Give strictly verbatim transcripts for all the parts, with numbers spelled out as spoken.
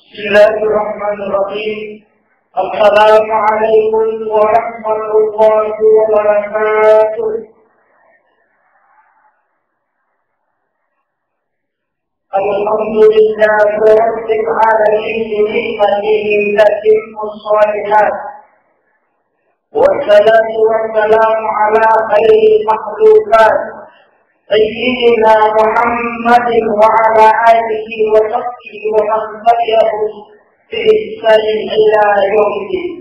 بسم الله الرحمن الرحيم. السلام عليكم ورحمة الله وبركاته. الحمد لله رب العالمين، بنعمته تتم الصالحات، والصلاة والسلام على خير المخلوقات سيدنا محمد وعلى آله وصحبه ومن تبعهم بإحسان إلى يوم الدين.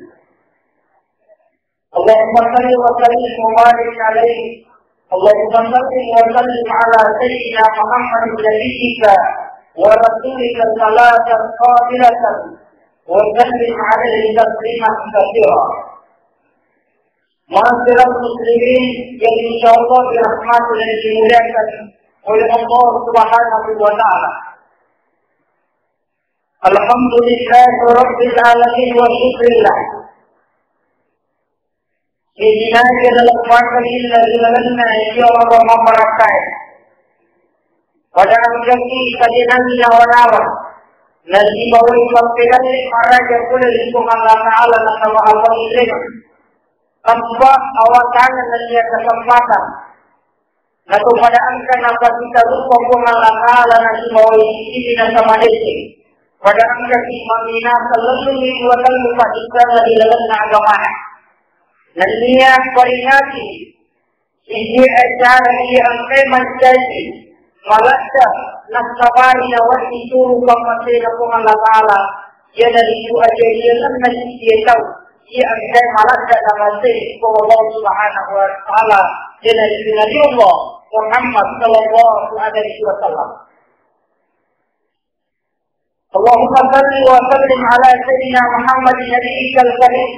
اللهم صل وسلم وبارك عليه. اللهم صل وسلم على سيدنا محمد نبيك ورسولك صلاة كاملة وسلم عليه تسليما كثيرا. Ma'asyiral muslimin yang insyaallah dirahmati dan dimuliakan oleh Allah Subhanahu wa Ta'ala. Alhamdulillah Rabbil Alamin wa syukrillah. Sidinagi laleng pakkang illa ri lalenna iya Ramadan barakkae. Pada engkaki sadenangi nawa-nawa, nasibawai pappedalle maraja pole ri Puang Allah Ta'ala nasaba Allah ilenga. Tanpa awatana nennia kesempatan. Nato pada engka napasitarupa Puang Allah Ta'ala nasibawai sisini nasaba dese. Pada engkaki maminasa lellungi dua tellu paddissana ri lalenna agamana. Nennia peringati siji acara iya engkae mancaji maladda nassabari nawedding turu pammasena Puang Allah Ta'ala. Iyanaritu ajariangenna sissie tau iya engkae maladda namasei Puang Allah Subhanahu wa Ta'ala, iyanaritu Nabi Allah Muhammad sallallahu alaihi wasallam. اللهم صل وسلم على سيدنا محمد نبيك الكريم.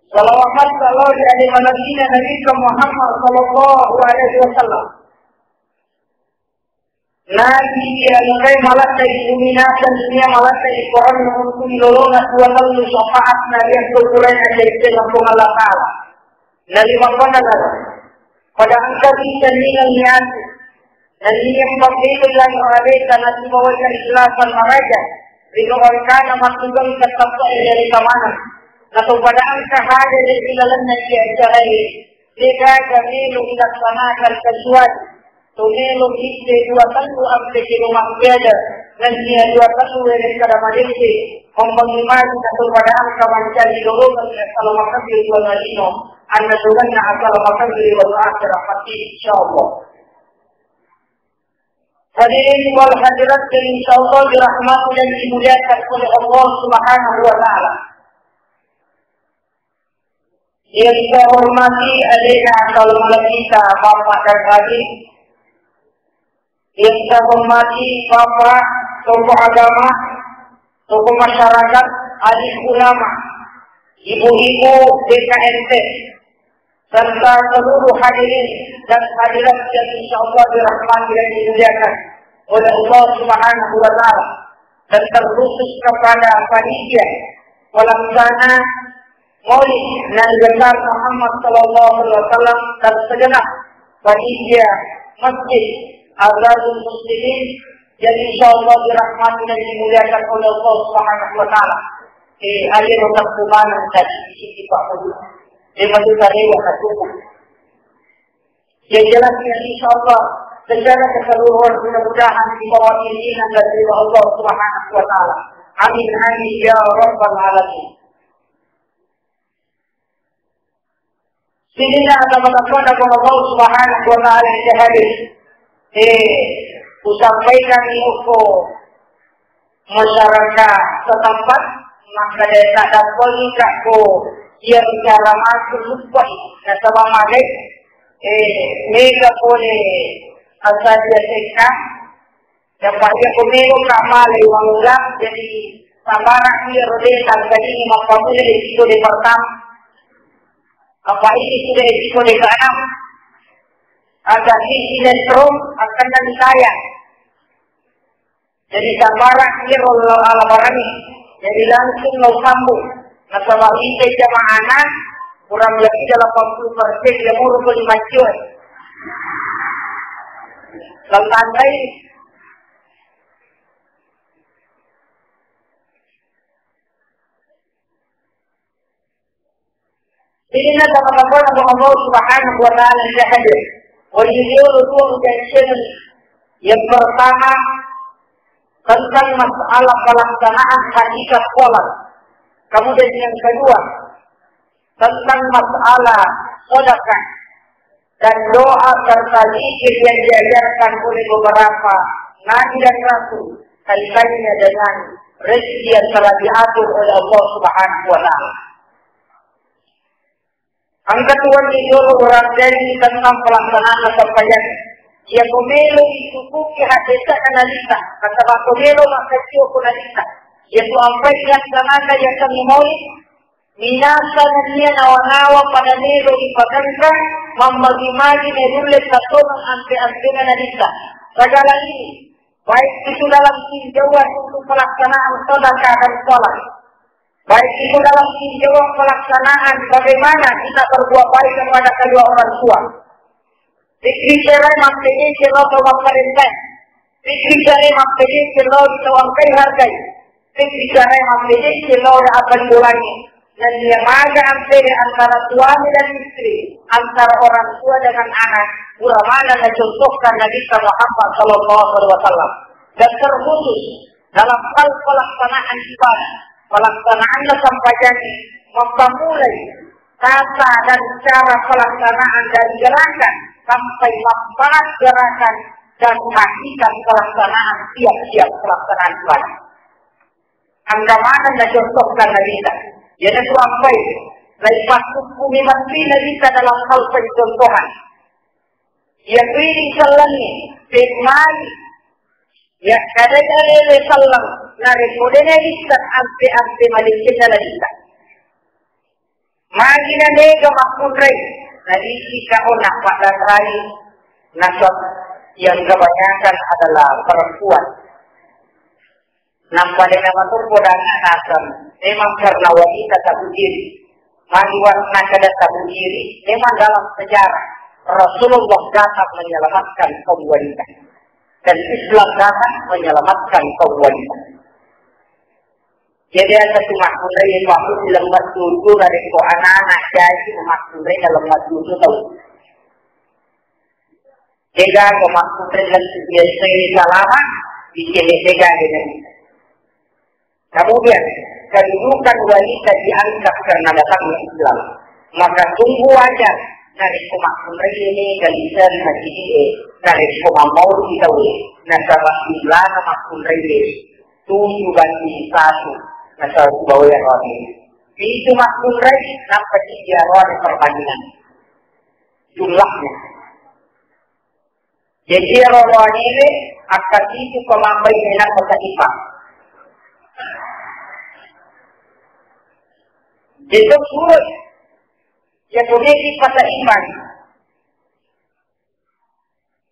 Salawat sallallahu alaihi wa sallam Nabi Muhammad sallallahu alaihi wasallam. Nabi iya engkae maladda iluminasi nennia maladda iporannu untu ilolona dua tellu syafaatna ri akko purae ajaittenna Puang Allah Ta'ala. Narimakkuannanaro, pada engkaki cenningengngi ati, nennia pabbelai langnge aleta nasibawai keikhlasan maraja, ri engkana makkutana tetteppe'e ri kamaneng. Nato pada engka hadir ri lalenna iya acarae, degaga melo ilaksanakan kecuali to melo mitte dua tellu ampe kilo makkeda, nennia dua tellu wereng kada madecce, membangi maju nato pada engka mancaji lolongeng salamakkabbi ri Puang Alino, annatongenna asalamakkabbi ri Puang Akhirat mati, insyaallah. Hadirin wal hadirat yang insyaallah dirahmati dan dimuliakan oleh Allah Subhanahu wa Ta'ala. Yang saya hormati alena salamakkabbi kita, Bapak dan Haji. Yang saya hormati Bapak, tokoh agama, tokoh masyarakat, alim ulama, ibu-ibu D K M T, serta seluruh hadirin dan hadirat yang insyaallah dirahmati dan dimuliakan oleh Allah Subhanahu wa Ta'ala, dan terkhusus kepada panitia pelaksana Maulid Nabi besar Muhammad sallallahu alaihi wasallam dan segenap panitia Masjid Azharul Muslimin yang insyaallah dirahmati dan dimuliakan oleh Allah Subhanahu wa Ta'ala. Eh, ayo tetap mana tadi di sini Pak Guru. Dia masih tarewa satu. Yang jelasnya insyaallah secara keseluruhan mudah-mudahan dibawa pimpinan dan ridha Allah Subhanahu wa Ta'ala. Amin, amin, ya rabbal alamin. Sininna ata matappana ko Allah Subhanahu wa Ta'ala yang hadir. Eh, usampaikan ni uko masyarakat setempat, maka desa dapat ko yang cara masuk lupa. Nasaba mage, eh, mega pole asal dia seka, Dapat iya ko melo ka malai wangula, jadi sabara iya ro desa tadi mappamula episode pertama. Apa ini sudah episode keenam? Ada di sinetron akan ditayang. Jadi sabara iya ro ala barani. Jadi langsung lo sambung. Nasaba ita jamaahna kurang lebih delapan puluh persen ya muru ko lima juta. Kalau santai, Jadi, na sama-sama Allah Subhanahu wa Ta'ala yang hadir. Wajib dulu dua ujian. Yang pertama, tentang masalah pelaksanaan hakikat sholat. Kemudian yang kedua, tentang masalah sedekah dan doa serta zikir yang diajarkan oleh beberapa nabi dan rasul kaitannya dengan rezeki yang telah diatur oleh Allah Subhanahu wa Ta'ala. Engka tuanni jolo urang janji tentang pelaksanaan sempajang. Iya ko melo isukuki haddese'na Nabitta, nasaba ko melo makkaccio ko Nabitta. Iya tu ampai riassanaka yasengnge maulid, minasa nennia nawa-nawa pada melo ripagangkang, mammagi-magi merulle tattoneng ampe-ampena Nabitta. Segala ini, baik itu dalam tinjauan untuk pelaksanaan sedekah dan sholat, baik itu dalam tinjauan pelaksanaan bagaimana kita berbuat baik kepada kedua orang tua. Pikir cerai maksudnya cerai atau maksudnya. Pikir cerai maksudnya cerai atau angkai hargai. Pikir cerai maksudnya cerai akan ulangi. Dan dia maga ampere antara suami dan istri, antara orang tua dengan anak. Pura mana contohkan Nabi Muhammad sallallahu alaihi wasallam. Dan terkhusus dalam hal pelaksanaan ibadah, pelaksanaan sempajang, mempermulai tata dan cara pelaksanaan dari gerakan sampai manfaat gerakan dan hakikat pelaksanaan tiap-tiap pelaksanaan ibadah. Anggamanna nacontohkan Nabitta. Iyanatu ampai, laipakkukumi matti Nabitta dalam hal pencontohan. Iya kuini sellengngi, pemmai. Iya kadai alele selleng, narekko de naisseng ampe-ampe madecenna Nabitta. Magi na mega makkunrai, nadisika ona paddanrai, nasab yang kebanyakan adalah perempuan. Nampa de namatoppo dana nasab, memang karena wanita tak berdiri. Magi wanita kada tak berdiri, memang dalam sejarah Rasulullah datang menyelamatkan kaum wanita. Dan Islam datang menyelamatkan kaum wanita. Jadi, ada tu makkunrai, makkunrai lemmat tutu, narekko anak-anak jadi, makkunrai lemmat tutu tau. Tega ko makkunrai lemmat biasa salama, bikin tega dengan. Kemudian, kedudukan wanita diangkat karena datangnya Islam. Maka sungguh wajar, narekko makkunrai ini, dan bisa masih, narekko mamau kita, nasaba jumlah makkunrai tujuh banding satu, nasaba sibawa iya roni. Pitu makkunrai, nappa tiga roni perbandingan jumlahnya. Jadi, iya roni ini akan itu pemambai dengan kota ipa. Itu surut. Ya, kemudian di kota ipa.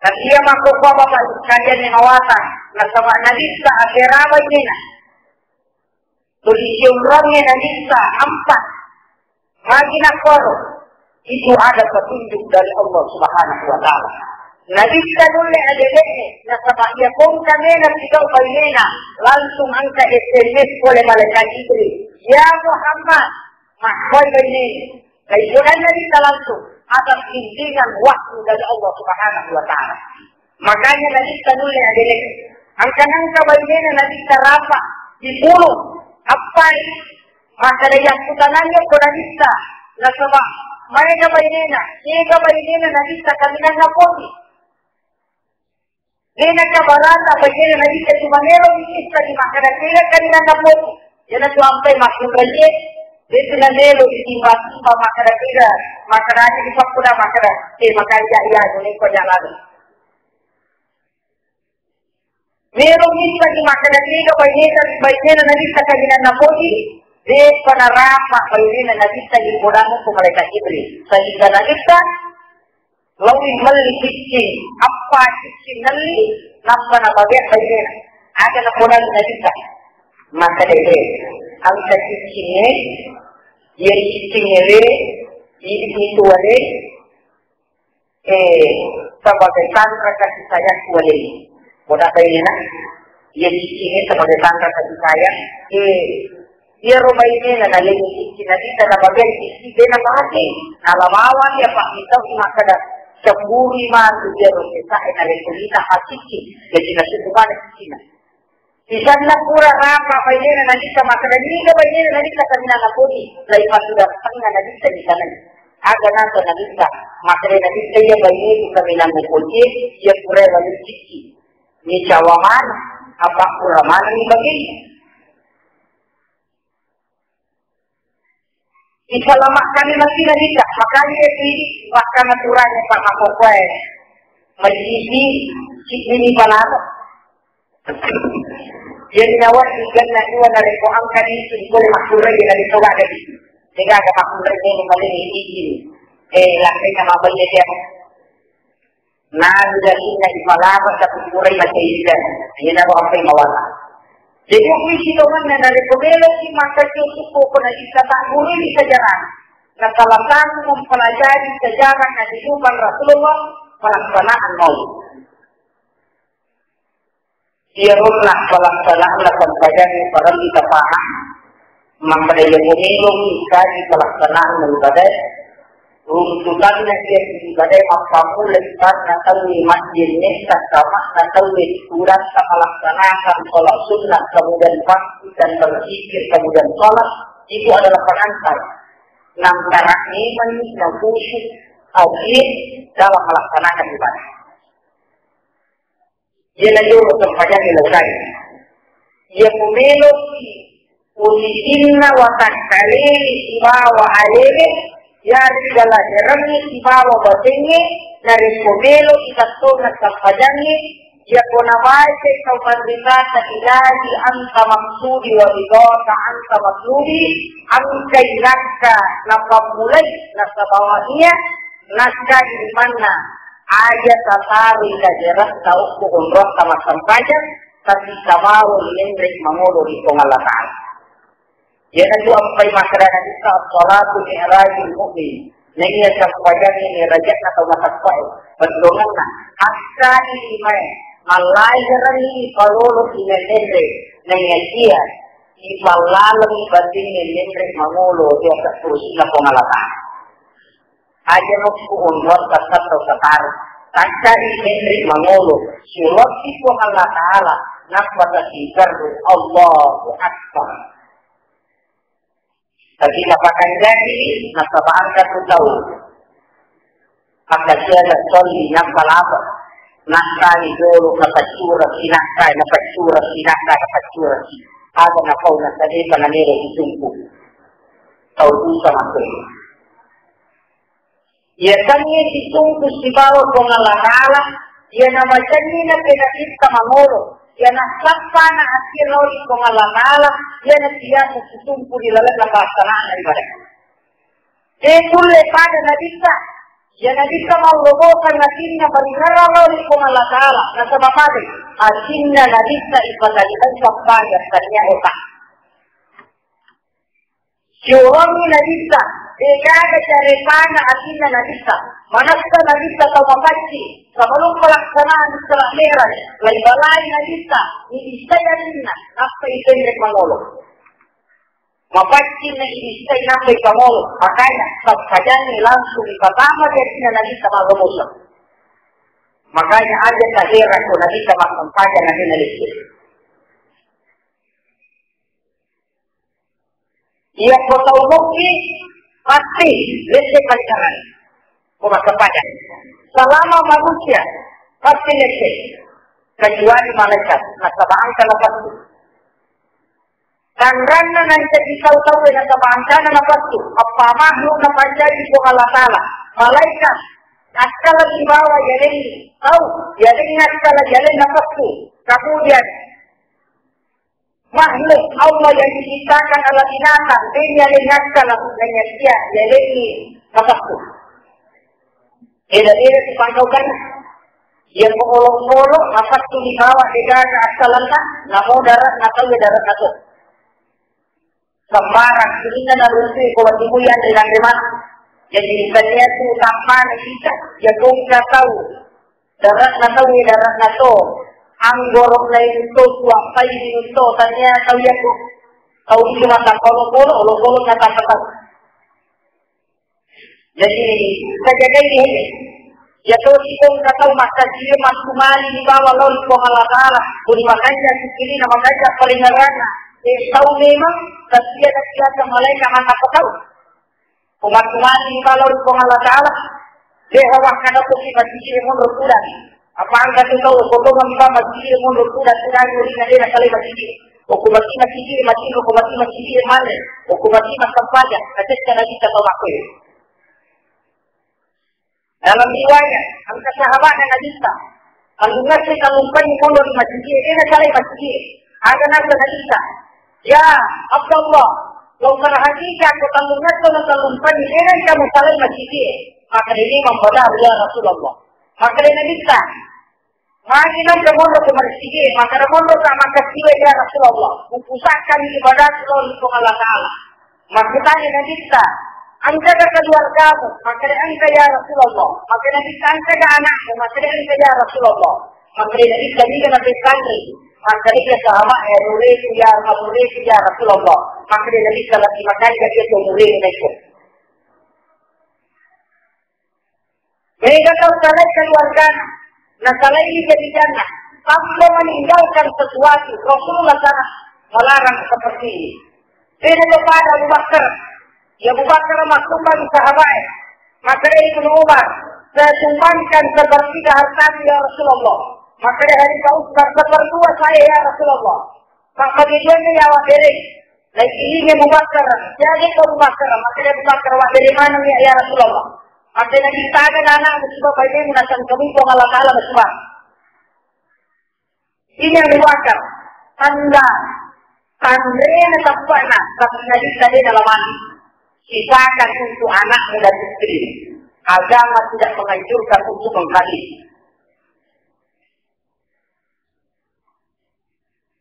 Tapi iya makkokkoe Bapak sekalian yang awata, nasaba Nabitta akhera bainena. Tuli siumrangnge Nabitta empat. Magi nakkoro, itu ada petunjuk dari Allah Subhanahu wa Ta'ala. Nabitta nulle adele'e, nasaba iya kongka mena sigau bainena, langsung engka S M S oleh malaikat Jibril. Ya Muhammad, makkoi bainena. Naipodanna Nabitta langsung atas bimbingan wahyu dari Allah Subhanahu wa Ta'ala. Makanya Nabitta nulle adele. Angka-angka bainena Nabitta rapa, dipulung, appai. Maka dari yang kutananya ko Nabitta, nasaba maega bainena, maega bainena Nabitta kaminang napoti. Dena kabarata bainena Nabitta, cuma melo Nabitta di makkeda tega kaminang napoti. Iyanatu ampai makkunraie, detu namelo ditimba-timba makkeda tega, makkeda aja di pakkuda makkeda, eh, makanja iya, niko jalan. Melo Nabitta di makkeda tega bainena, bainena Nabitta kaminang napoti, depa narapa bainena Nabitta di podang ko malaikat Jibril. Sehingga Nabitta laowi melli ciccing, appa ciccing nelli, nappa napabea bainena. Aga napodang Nabitta? Maka dede, engka ciccingnge, iya ciccingnge le, itu ale, eh, sebagai tanda kasih sayang ku ale. Poda bainena, iya ciccingnge sebagai tanda kasih sayang, eh, Iyaro bainena nalengngi cicci Nabitta, nabagai cicci de napake. Nalabawang iya, Pak, mitau makkeda, cemburu matu iyaro sesa'e narekko mita haccicci. Jadi nasukku maneng ciccina. Sisenna pura rapa bainena Nabitta, makkeda, niga bainena Nabitta kaminang napodi, lai pasudarenna Nabitta di sana. Aga nato Nabitta, makkeda Nabitta, iya baineku kaminang mupodi, iya pura walu cicci. Nicawa maneng, apa pura maneng ni bagi. Isalamakkanni mati Nabitta, makanya itu ini bahkan aturannya Pak Makokoe. Majisi, sidini palano. Jadi nawa ikan na dua narekko angka di itu boleh makkurai dari toga dari. Tidak ada makkurai ini maling ini. Eh, lakai nama banyak ya. Nabi dasinna ipalaba tapi kurai macaida. Iyana bawa apa mawala. Jadi aku isi tonganna narekko meloki maka cukup pokokna kita tak guru di sejarah. Nah, salah satu mempelajari sejarah kehidupan Rasulullah, pelaksanaan maulid. Iyaronna pelaksanaan sempajangnge parellu tapahang. Makkeda iya meloki kaji pelaksanaan ibadah, runtutanna iya ibadah mappammula ibadah tauwe majjenne, sangkama'na tauwe tudang ta melaksanakan sholat sunnah, kemudian pasti dan berzikir, kemudian sholat, itu adalah pengantar. Nang tarak memang na khusyuk, khusyuk dalam melaksanakan ibadah. Iyana jolo sempajangnge lokkai. Iya ku meloki posisi'na watakkalele sibawa alele, yarega laherengnge sibawa batengnge, narekko meloki tattongeng sempajangnge, iya ko nabaca tau panritata ilahi anta maksudi wa ridhaka anta matlubi, engkai nakka napammulai nasaba wa iya, nakka limanna aja tataroi kajeretta okko onroatta massempajang, tapi tabawang menre mangolo ri Puang Allah Ta'ala. Iyanatu ampai makkeda Nabitta, "As-salatu mi'rajul mu'min." Naiya sempajangnge mi'rajna tau mateppe'e. Bettuanna, akkani limae, mallahiranni palolo menre, naiya sia ipallalengi batingnge menre mangolo ri atas kursinna Puang Allah Ta'ala. Aja mukku onroatta tau sataro. Takkani menre mangolo. Suroti Puang Allah Ta'ala. Nappa tasigarru. Allahu Akbar. Tapi napakanjaki nasaba engka tu tau. Maka siaga solli nappa lapa. Nakkani jolo napaccurasi, nakkai napaccurasi, nakkai napaccurasi. Aga napau nasadepa nanero sisungku. Tau susah makkeda. Iya tangnge sisungku sibawa Puang Allah Ta'ala, iya namacenni napenakitta mangolo, iya nassappa na asirau ri Puang Allah Ta'ala, iya nasiasa sisungku ri lalenna pelaksanaan ibadah. De kulle pada Nabitta, iya Nabitta mallobosang atinna baringerang lao ri Puang Allah Ta'ala, nasaba pada atinna Nabitta ipatalibai sappanya tania otak. Siurongi Nabitta, degaga caretana atinna Nabitta. Manessa Nabitta tau mapaccing, sebelum pelaksanaan Isra Mi'raj, laibalai Nabitta, ibissai atinna, nappa ipenre mangolo. Mapaccing na ibissai nappa ipangolo, makanya sempajangnge langsung ipatama atinna Nabitta mallobosang. Makanya aja taheran ko Nabitta massempajang na de nalesse. Iya ko tau mukmin pasti lesse pancaran. Ko massempajang. Selama manusia pasti lesse. Kecuali malaikat. Nasaba engka napassu. Tanranna nancaji tau tauwe nasaba engkana napassu. Apa makhluk napancaji Puang Allah Ta'ala. Malaikat. Akkala sibawa yalengngi. Tau. Yalengngi akkala yaleng napassu. Kemudian makhluk Allah yang diciptakan ala binatang, de yaleng akkala, naiya sia yalengngi napassu. Beda-beda tu pangkaukan. Iya ko olok-olok napassu dibawa degaga akkalanna, namo darat natau ya darat nato. Sembarang sininna naruntui ko watimu yang dengan remak. Jadi tania tu tappana kita, ya kongka tau. Daratna tau, daratna to. Anggorokna itu tuappai itu tania tau yaku. Tau itu mata kolo-kolo, olo-kolo nyata kata. Jadi, sajagai ini. Ya, to, si kong kata mata dia masuk mali di bawah lawan Puang Allah Ta'ala. Kuni makanya sikili na makanya paling ngerana. Eh, tahu memang, tapi dia tak biasa malaikat mata kau. Umat-umat di bawah lawan Puang Allah Ta'ala. Dia hawa kada ko si masjid monro kuda. Apa angka tu tau, ko to mami ba masigi monro kuda, kuda ni uri na de na salai masigi. Ko ko mati masigi, mati ko ko mati masigi male. Ko ko mati masampaja, kacecca Nabitta tau makkoe. Dalam riwayat, angka sahabatna Nabitta, mallungngasse tallumpanni monro ri masigi, de na salai masigi. Aga nasa Nabitta, "Ya Abdullah, lau perhatikan ko tallungngasso na tallumpanni, de na kamu salai masigi." Maka ini membenar, ya Rasulullah. Maka dia Nabitta, Magi nengka monro ko masigi, makkeda monro ta makkasiwe, ya Rasulullah. Upusakkan ibadahku lao ri Puang Allah Ta'ala. Makkutana Nabitta, "Engkaga keluargamu?" Makkeda, "Engka, ya Rasulullah." Makkeda Nabitta, "Engkaga anakmu?" Makkeda, "Engka, ya Rasulullah." Makkeda Nabitta, "Niga napessanre?" Makkeda sahabat, "Ya, mureku, ya, mureku, ya Rasulullah." Makkeda Nabitta, "Lebbi makanjaki tu mureku." Mega tau salai keluargana, nasalai jamijanna, tanpa meninggalkan sesuatu. Rasulullah sangat melarang seperti ini. Beda kepada Abu Bakar. Ya Abu Bakar massumbang sahabat. Maka dia Ibnu Umar, "Saya sumbangkan sepertiga hartaku, ya Rasulullah." Maka dia hadis Abu Bakar, "Seperdua saya, ya Rasulullah." Maka dia juga nyawa beri. Naikilingi Abu Bakar, "Siaga Abu Bakar?" Makkeda Abu Bakar, "Wa dari mana ya, ya Rasulullah?" Makkeda Nabitta, "Aga anakmu sibawa bainemu nasangkami Puang Allah Ta'ala nasubang." Ini Abu Bakar, tanda tanrena tappana, tapi Nabitta de dalam hati. Sisakan untuk anakmu dan istri. Agama tidak menganjurkan untuk mengkali.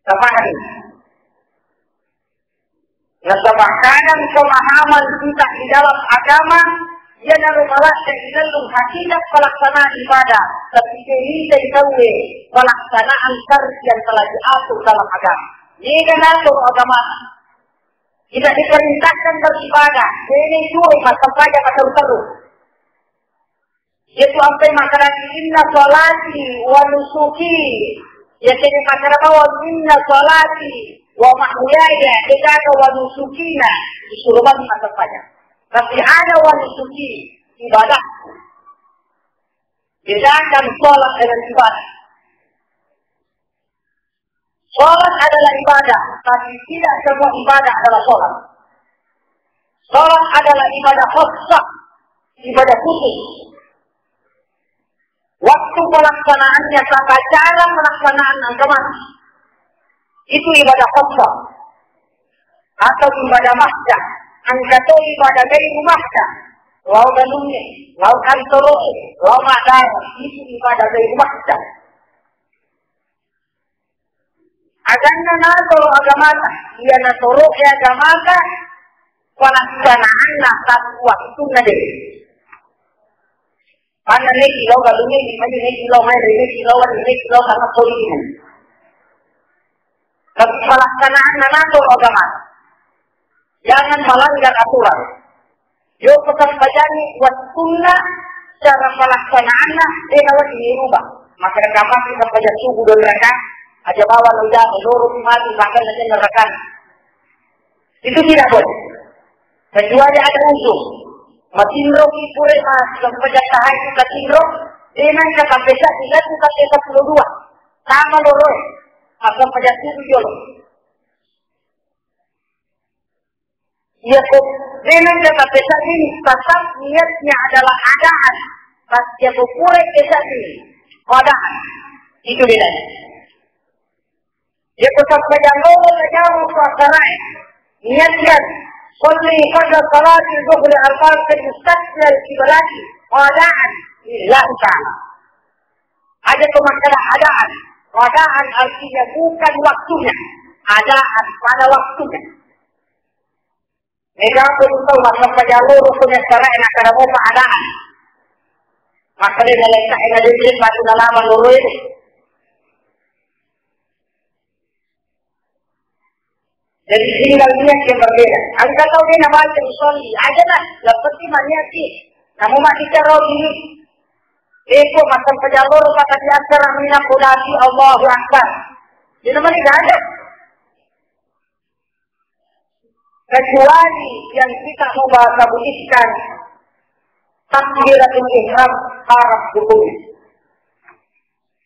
Tapahami? Nasaba kadang pemahaman kita di dalam agama, iyanaro malasa ilellung hakikat pelaksanaan ibadah, tapi de nitai tauwe pelaksanaan syar'i yang telah diatur dalam agama. Niga natur agama? Kita diperintahkan beribadah, ini curi masa saja terus. Yaitu ampai makkeda, "Inna sholati wa nusuki." Ya, jadi makkeda bawang, "Inna sholati wa mahyaya," degaga "wa nusukina." Disuruh bagi masa saja. Tapi ada "wa nusuki," ibadahku. Bedakan sholat dengan ibadah. Sholat adalah ibadah, tapi tidak semua ibadah adalah sholat. Sholat adalah ibadah khusus, ibadah khusus. Waktu pelaksanaannya, tata cara pelaksanaan agama, itu ibadah khusus atau ibadah mahjah. Engka to ibadah dari rumahnya, lao galungnge, lao kantoroe, lao maddara, itu ibadah dari rumahnya. Aganna natoro agamata, iya natoro'e agamata, pelaksanaanna tau waktunna de. Manna neki lao galungnge, magi neki lao maere, neki lao wani, neki lao tanah politik. Tapi pelaksanaanna natoro agamata. Jangan melanggar aturan. Yo, pesampajangnge wettunna, cara pelaksanaanna, de nawedding dirubah. Makkeda kamma sempaja subuh dua rakaat, aja bawang udah loro mati, bahkan aja neraka. Itu tidak boleh. Kecuali ada uzur. Matinro ki pura ma sempaja tahajud matinro, de nengka sampai satu, satu sampai sepuluh dua. Sama loro. Sempaja subuh jolo. Iya ko, memang kata pesan ini tetap niatnya adalah adaan. Pas dia ko pura pesan ini, adaan. Itu bedanya. Iya ko sampai jam dua belas jam waktu asarae. Niatkan, "Sholli fardha sholati dhuhri arba'an mustaqbilal qiblati adaan lillahi ta'ala." Aja ko makkeda adaan. Adaan artinya bukan waktunya. Adaan pada waktunya. Mega ko tau massempajang loro ko nyassarae nakkeda mopa adaan. Makkeda naletta ena diri batu nalama loro itu. Jadi tinggal niat yang berbeda. Engka tau de' nabaca usolli, aja lah, yang penting maniat ki. Namu mati caro diri. Eko makan pejalo kata biasa ramina kodati Allahu Akbar. Jadi mana ada. Kecuali yang kita mau bahasa Buddhiskan, takbiratul ihram harus dukung.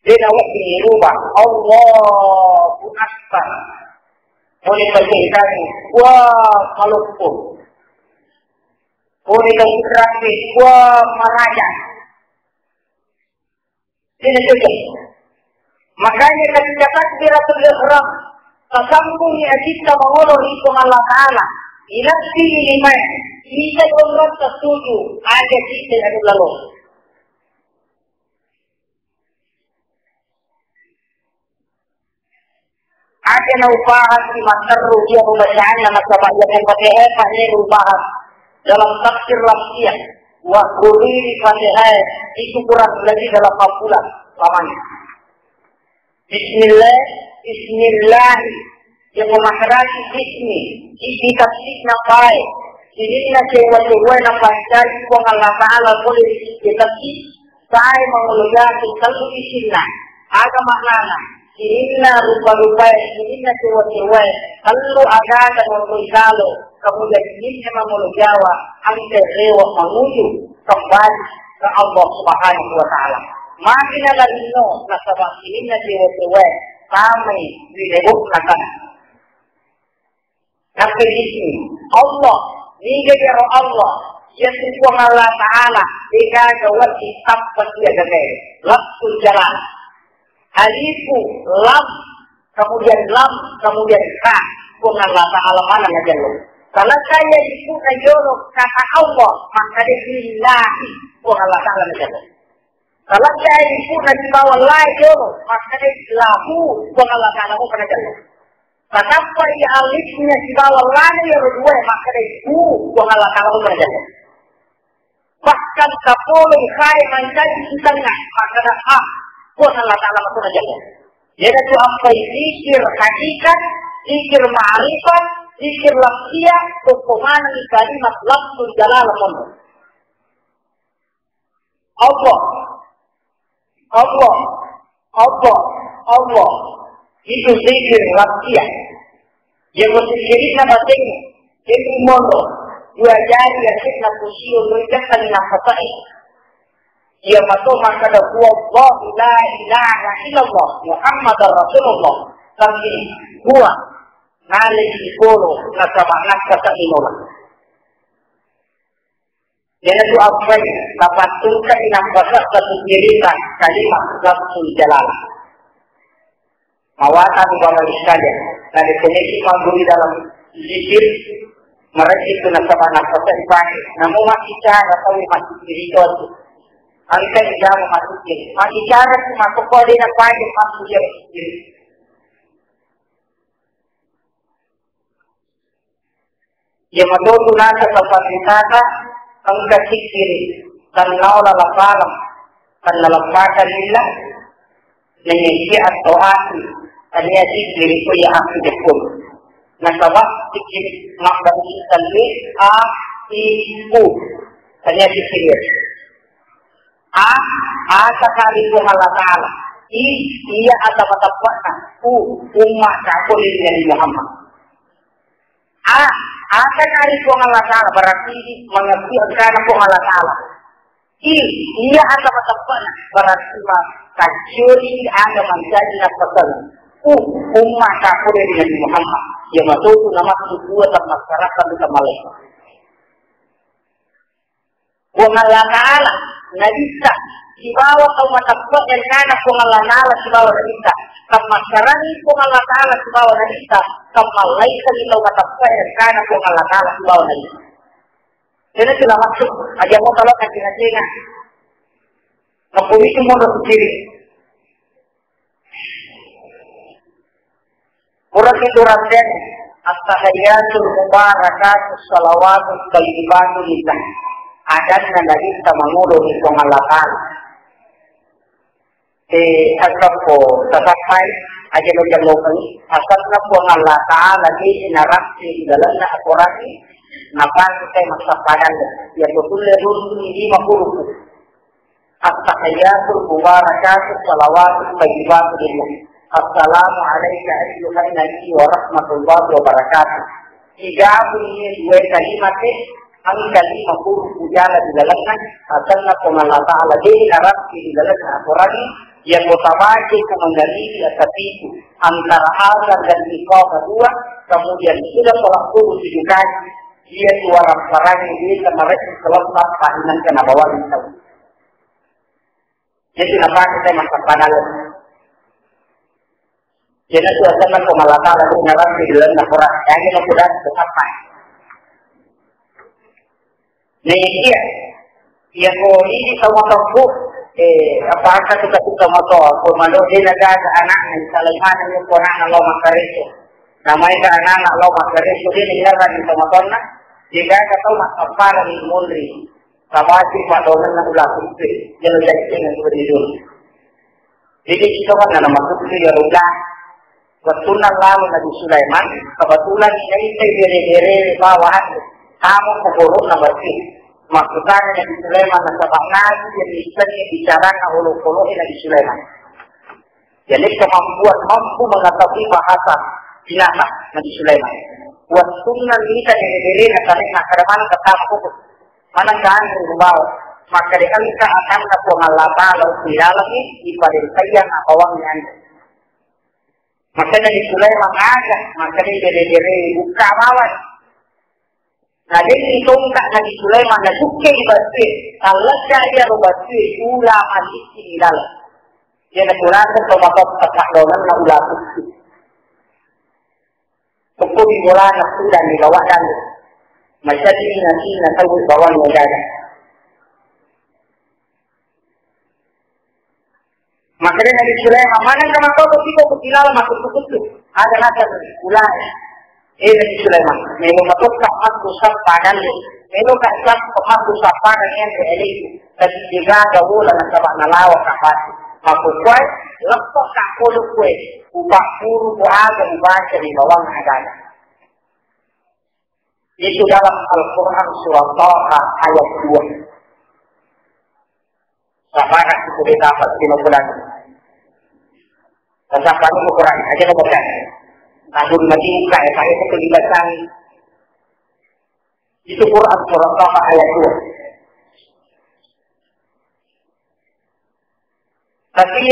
De' nawedding rubah. Allahu Akbar. Boleh pakai kaki. Wah, maloppo. Boleh pakai kaki. Wah, maraja. Tidak cocok. Makanya ketika takbiratul ihram, tasambungi ajitta mangolo ri Puang Allah Ta'ala. Inappi lima, kita umrah setuju, aja kita yang lalu. Aja naupahang si matteru iya pembacaanna nasaba iya pembacaanna ni rubahang dalam tafsir Lafsiyah. Wa kuriri Fatihah itu kurang lebih delapan bulan lamanya. Bismillah, bismillah. Iya pembacaanna bismi, ini tafsirna bae. Sininna sewa-sewa napancari Puang Allah Ta'ala boleh dikasih Sae mangolo jatu tellu isinna. Aga maknana? Sininna rupa-rupae, sininna sewa-sewae, tellu agaga monroi lalo, kemudian sininna mangolo jawa, engka rewa manguju kembali ke Allah Subhanahu wa Ta'ala. Magi nalarinno nasaba sininna sewa-sewae tamai ri lebo'na tanah. Tapi di sini, Allah, niga iyaro Allah, iya tu Puang Allah Ta'ala, de'gaga wedding tappa iya gagae. Lafzul jalal. Alifu, lam, kemudian lam, kemudian ta. Puang Allah Ta'ala mana najallo. Kalau saya ibu najolo kata Allah, maka dia lillahi, Puang Allah Ta'ala najallo. Kalau saya ibu na sibawa la jolo, maka dia lahu, Puang Allah Ta'ala mau kena jalo. Tatappa iya alifnya sibawa la na iyaro dua, maka dia ibu, Puang Allah Ta'ala mau kena jalo. Bahkan kapolong khae mancaji di tengah, maka ada ah, Puang Allah Ta'ala mau kena jalo. Jadi itu apa zikir hakikat, zikir ma'rifat, zikir lafziyah, hukuman kalimat lafzul jalalah. Allah, Allah, Allah, Allah. Itu zikir lafziyah. Yang mesti zikirnya batin, zikir mondo. Dua jari yang kita pusio merijakan nafasai. Iya mato makkada huwa Allahu la ilaha illallah Muhammadar Rasulullah. Tapi dua nalai sikolo nasaba nakkasa inola. Iyanatu appai tapattungka inappasa satu cerita kalimat lafzul jalalah. Mawatang Bapak Ibu sekalian, nadeceneki magguru dalam zikir, mereka itu nasaba nappasa ipake. Namu makkicara tau mazzikir itu. Engka ijama mazzikir. Makkicara tu makkokko dena pake mazzikir. Iya matotu nasa saparritata engka sikkiri, tannaola lapalang, tannalampaka lilla, naiya sia atau aku, tania sikkiri ko iya aku jepun. Nasaba sikkiri mabbali salli a i u, tania sikkiri. A, asa kari Puang Allah Ta'ala. I, iya asa matappe'na. U, umma takuri Nabi Muhammad. A, asa kari Puang Allah Ta'ala, berarti mengakui engkana Puang Allah Ta'ala. I, iya asa matappe'na, berarti makkaccuri aga mancaji nappaseng. U, umma takuri Nabi Muhammad. Iya matotu namassu dua tammasyarakat di tammalai. Puang Allah Ta'ala, Nabitta, sibawa tau matappe'na engkana Puang Allah Ta'ala sibawa Nabitta. Kammassarangi Puang Allah Ta'ala sibawa Nabitta, kammallaisengi tau matappe'na engkana Puang Allah Ta'ala sibawa Nabitta. Jadi sudah masuk, aja mau kalau kaji-kaji. Kampung itu mau kiri. Pura itu raden, at-tahiyyatul mubarakatus shalawatut thayyibatu lillah. Adanna Nabitta mangolo ri Puang Allah Ta'ala. Eh, asappo tasappai, aja lo jallokeng, asanna Puang Allah Ta'ala di narappi di dalamna akorani, napake kai massappa dalle. Iya ko tulle rukun lima hurufu. At-tahiyyatul mubarakatuh salawatut thayyibatu lillah. Assalamu alaika ayyuhan nabi wa rahmatullahi wa barakatuh. Tiga bunyi dua kalimat, eh, angka lima hurufu jala di dalamna, asanna Puang Allah Ta'ala, de narappi di dalamna akorani, iya ko tabaca ko mangalibi asapitu, antara azan dan iqamah dua, kemudian sudah sholat subuh tujuh kali, iya suara parani bisa mereka kelompok pahinan kena bawang tahu. Jadi, napake kai massappa dalle. Jadi, tu asanna Puang Allah Ta'ala di narappi di dalamna akorani. Jadi, nakuda tasappai. Nah, iya. Iya, ko ini sama tempu, eh, apa angka suka-suka motor, ko mano de nagaga anakna, misalnya mana ni ko anakna lo makkareso. Namanya ke anakna lo makkareso, de ninggalkan di sama tonna, de gaga tau massappa dalle munri. Tabasi padongenna ula kutte, jelo jai dengan dua di dulu. Jadi, kita kan nama kutte ya udah. Wettunna lalo Nabi Sulaiman, kebetulan naita bere-bere bawa anu, tamu ke borokna Balqis. Makkutana Nabi Sulaiman nasaba nabi iya missengngi bicarana olokolo'e Nabi Sulaiman. Jadi kemampuan mampu mengetahui bahasa binatang Nabi Sulaiman. Wettunna mita bere-berena tane nakkeda maneng ke tamu, maneng ke anre bawa. Makkeda engka atanna Puang Allah Ta'ala di dalamnya, di pada sayang apa wangi anre. Makanya di Sulaiman aga, makanya bere-bere buka mawat. Nah, jadi tongka Nabi Sulaiman, nah, sukke di batue, talleja iya ro batue, ula malissi di dalam. Dia na kurang ke tomatot tepak donan na ula sukke. Toko di bola na sudah di bawah dan. Macam ini nanti na tahu bawah ni ada. Makanya Nabi Sulaiman, maneng ka matoto siko kutilawa makkutu-kutu. Ada nasa ulai. Eh, Nabi Sulaiman, melo matotta makku sappa dalle. Melo ka sappa makku sappa dalle yang ke elek. Tapi juga gawola nasaba nalawa ka hati. Makku kuai, leppo ka kolu kue. Upak guru ku aga ubaca di bawang agama. Itu dalam Al-Quran surah Taha ayat dua. Sabarang itu didapat di Al-Quran. Tetapi Al-Quran aja lo baca. Tahun Nabi buka ya, saya itu dibaca. Itu Quran surah Taha ayat dua. Tapi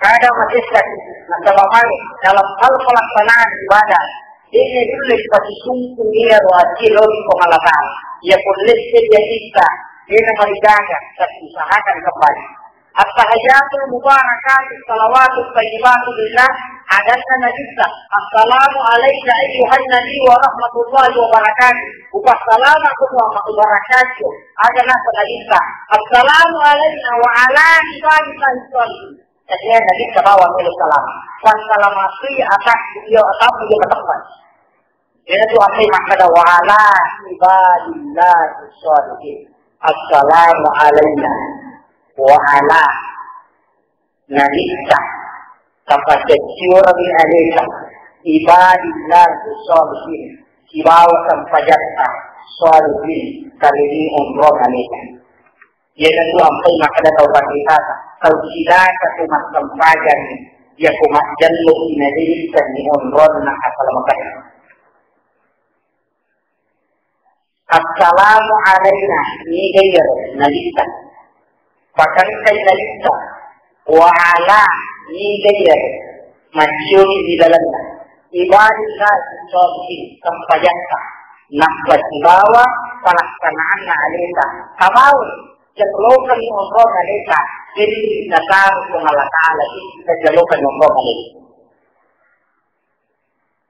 kada masessa nasaba magi dalam hal pelaksanaan ibadah, ini dulu pasti sungguh iya ruasi lori Puang Allah Ta'ala. Iya pun lesse dia kita, dia marigaga, tapi usahakan kembali. At-tahiyatul mubarakatuh salawatut thayyibatu lillah, adanna Nabitta, "Assalamu alaika ayyuhan nabi wa rahmatullahi wa barakatuh." Upassalama ku Muhammad wa barakatuh. Aga nasa Nabitta, "Assalamu alaina wa ala ibadillahi sholihin." Jadi Nabitta bawa melo salam. Wassalamatu ya atas, ya atas, ya atas. Iyanatu ampai makkeda, "Wa ala ibadillahi sholihin." Assalamu alaina wa ala Nabitta, tapacecciorami aleta, ibadillahi sholihin, sibawa sempajatta sholihin, kalini onrong aleta. Iyanatu ampai makkeda tau pakkitata, tau sidata tu massempajang, iya ko majjallo inalilisanni onronna asalamaketta. Assalamu alaina, niga iyaro Nabitta. Pakengkai Nabitta. Wa ala, niga iyaro, maccioni di lalenna. Ibadillah sholihin, sempajatta. Nappa sibawa palaksanaanna aleta. Kamau, jallokani onrong aleta. Jadi nasaru Puang Allah Ta'ala, kita jallokani onrong aleta.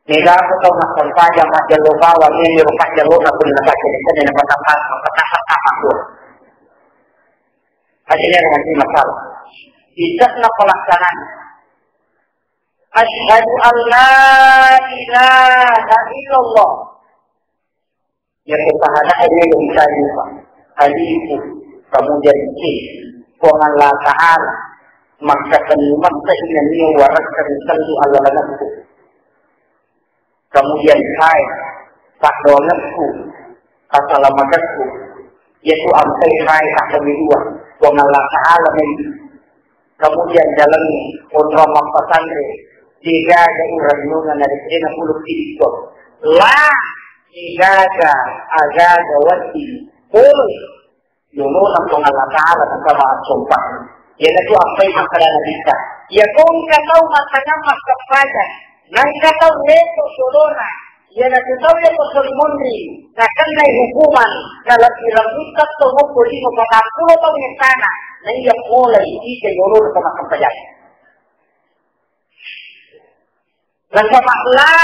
Mega ko tau massempajang majjallo bawang, ini rupa jallona pun nasa kene kene na patapar, patapar apa pun. Akhirnya dengan ini masalah. Tidak na pelaksanaan. Asyhadu an la ilaha illallah. Iya ko sahada ini bisa lupa. Alifu, kemudian sin. Puang Allah Ta'ala. Makkatenni massa inanniya warakka ri tellu allalengekku. Kemudian hai, paddoangekku, asalamakekku, yaitu ampai hai takkabiduwa, Puang Allah Ta'ala mai. Kemudian jalanni onrong mappasanre, degaga urennungang narekko napulung pidikko. La, degaga, agaga, wedding, pole. Yolona Puang Allah Ta'ala nasaba assompa. Iyanatu appai makkeda Nabitta. Iyako engka tau matangang massempajang, naengka tau leto solona, iyanatu tau yako solimonri, nakennai hukuman, nalebbi-lebbitta to mokko lima patappulo taung ettana, naiya polai ija yolona to massempajang. Nasaba la,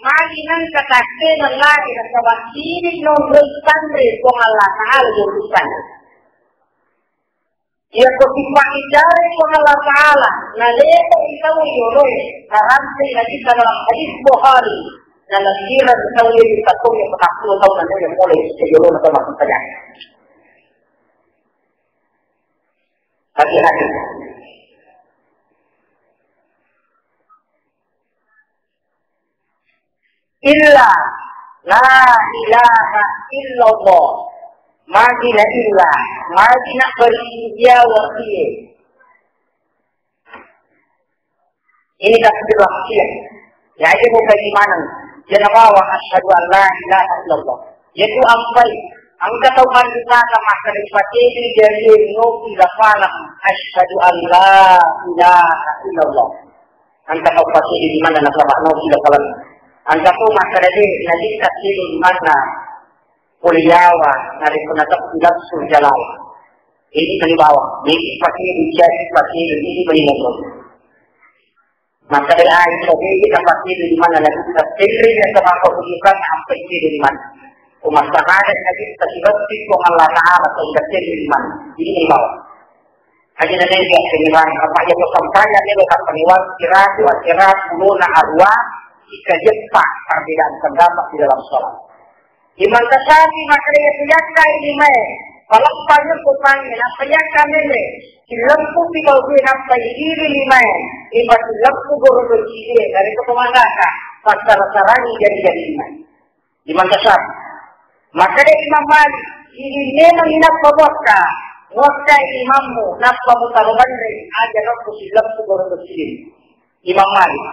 magi nengka takkena la, nasaba sining nonroi tanre Puang Allah Ta'ala yoloi tanre. Iyako sipa'itare Puang Allah Ta'ala, naleto itau yoloe, narampe Nabitta dalam hadis Bukhari, nalebbireng tau yoloi takko yako takko tau naleto pole yolona to massempajang. Hati-hati. Illa, la ilaha illallah. Magi na illa, magi na beri dia wasiye. Ini takbir wasiye. Ya, ini bukan imanan. Dia nabawa asyhadu an la ilaha illallah. Yaitu ampai. Engka tau manripata makkeda ipatedui jariye nopi lapalang asyhadu an la ilaha illallah. Engka tau patedui limanna nasaba nopi lapalang. Engka to makkeda de, nabitta tedui limanna kuliawa narekko nateppu lassu jalawa. Ini mani bawang. Ini patedui, jadi patedui, ini mani motor. Makkeda Aisyah, de, napatedui limanna nabitta, tenri nasaba kebutuhan ampai tedui limanna. Umassahada nabitta sibatti Puang Allah Ta'ala sehingga tedui limanna. Ini mani bawang. Aja na nengka pengiwang, apa iya ko sampaya nelo tak pengiwang, kira dua, kira puluh na arwa, ika jeppa perbedaan pendapat di dalam sholat. Imam Syafi'i makkeda iya piyakka ini mai, palappa iya ko pangi, nappa iyakka mele, silempu pi kau gue nappa idiri limae, imam silempu goro goro cili, dari ko pemandaka, pasara-sarani jadi-jadi limae. Imam Syafi'i. Makkeda Imam Malik, idi memang inappa muakka, muakka imammu, nappa mutaro banre, aja nokku sileppu goro kecil. Imam Malik.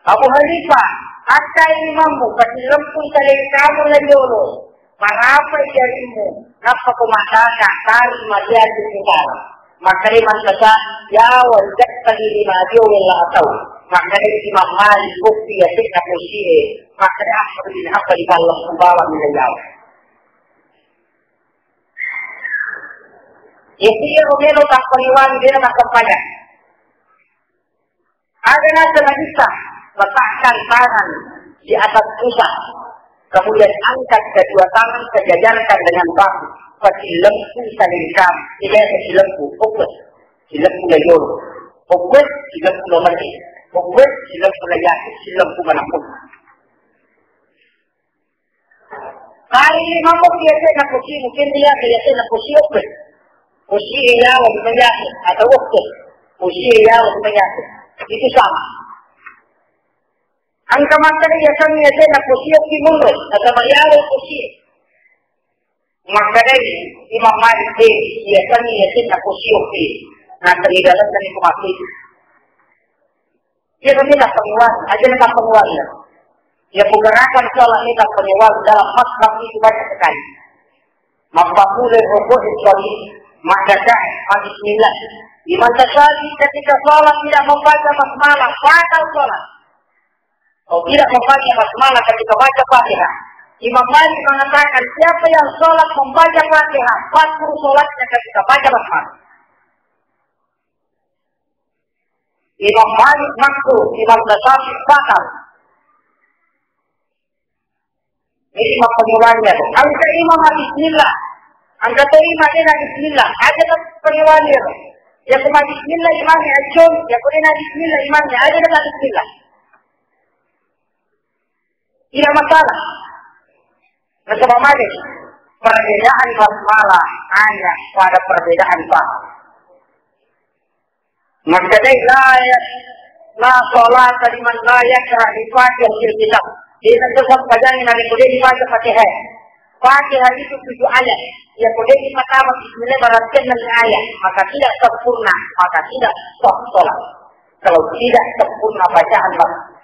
Abu Hanifah, akka imammu, kasileppu saleng kamu lajolo, marapa jarimmu, nappa ko mataka, tari maliati mutaro. Makkeda Imam Syafi'i, yawa rigatta di lima dio wella atau. Makkeda Imam Malik, bukti ya sik na kusie. Makkeda apa di apa di dalam pembawa di yawa. Jadi ya romelo tak periwan dia nak kepala. Ada nasa bisa letakkan tangan di atas pusat, kemudian angkat kedua tangan sejajarkan dengan bahu, pasilempu salingkam, tidak pasilempu, fokus, silempu layol, fokus, silempu lomari, fokus, silempu layaki, silempu manapun. Kali ini mampu biasa nak kusi, mungkin dia biasa nak kusi, oke. Kusi iya, waktu biasa, atau oke. Kusi iya, waktu biasa. Itu sama. Engka makkeda yasengnge yasenna posiokki monro, nasaba iyaro posie. Makkedai Imam Malik, de, yasengnge yasenna posiokki, nasaba dalenna ni ko mati. Iya, tapi tak penguat, aja tak penguat ya. Ya, pergerakan sholat ini tak penguat dalam mazhab itu banyak sekali. Mappakule rokok dari maka bismillah. Imam Syafi'i ketika sholat tidak membaca basmalah, batal sholat. Kalau tidak membaca basmalah ketika baca Fatihah, Imam Malik mengatakan siapa yang sholat membaca Fatihah, batal sholatnya ketika baca basmalah. Imam Malik makruh, Imam Syafi'i batal. Ini mappenulannya. Angka imam bismillah. Angka to imam dia bismillah. Aja tak penulannya. Ya kuma bismillah imamnya acun. Ya kuma bismillah imamnya. Aja tak bismillah. Tidak masalah. Nasaba magi perbedaan basmalah hanya pada perbedaan paham. Makkedai la ya, la sholata liman la yaqra bi Fatihatil kitab. De'na to sampajangnge narekko de' ibaca Fatihah. Fatihah itu tujuh ayat. Iya ko de' ipattama bismillah berarti enam ayat. Maka tidak sempurna, maka tidak sah sholat. Kalau tidak sempurna bacaan,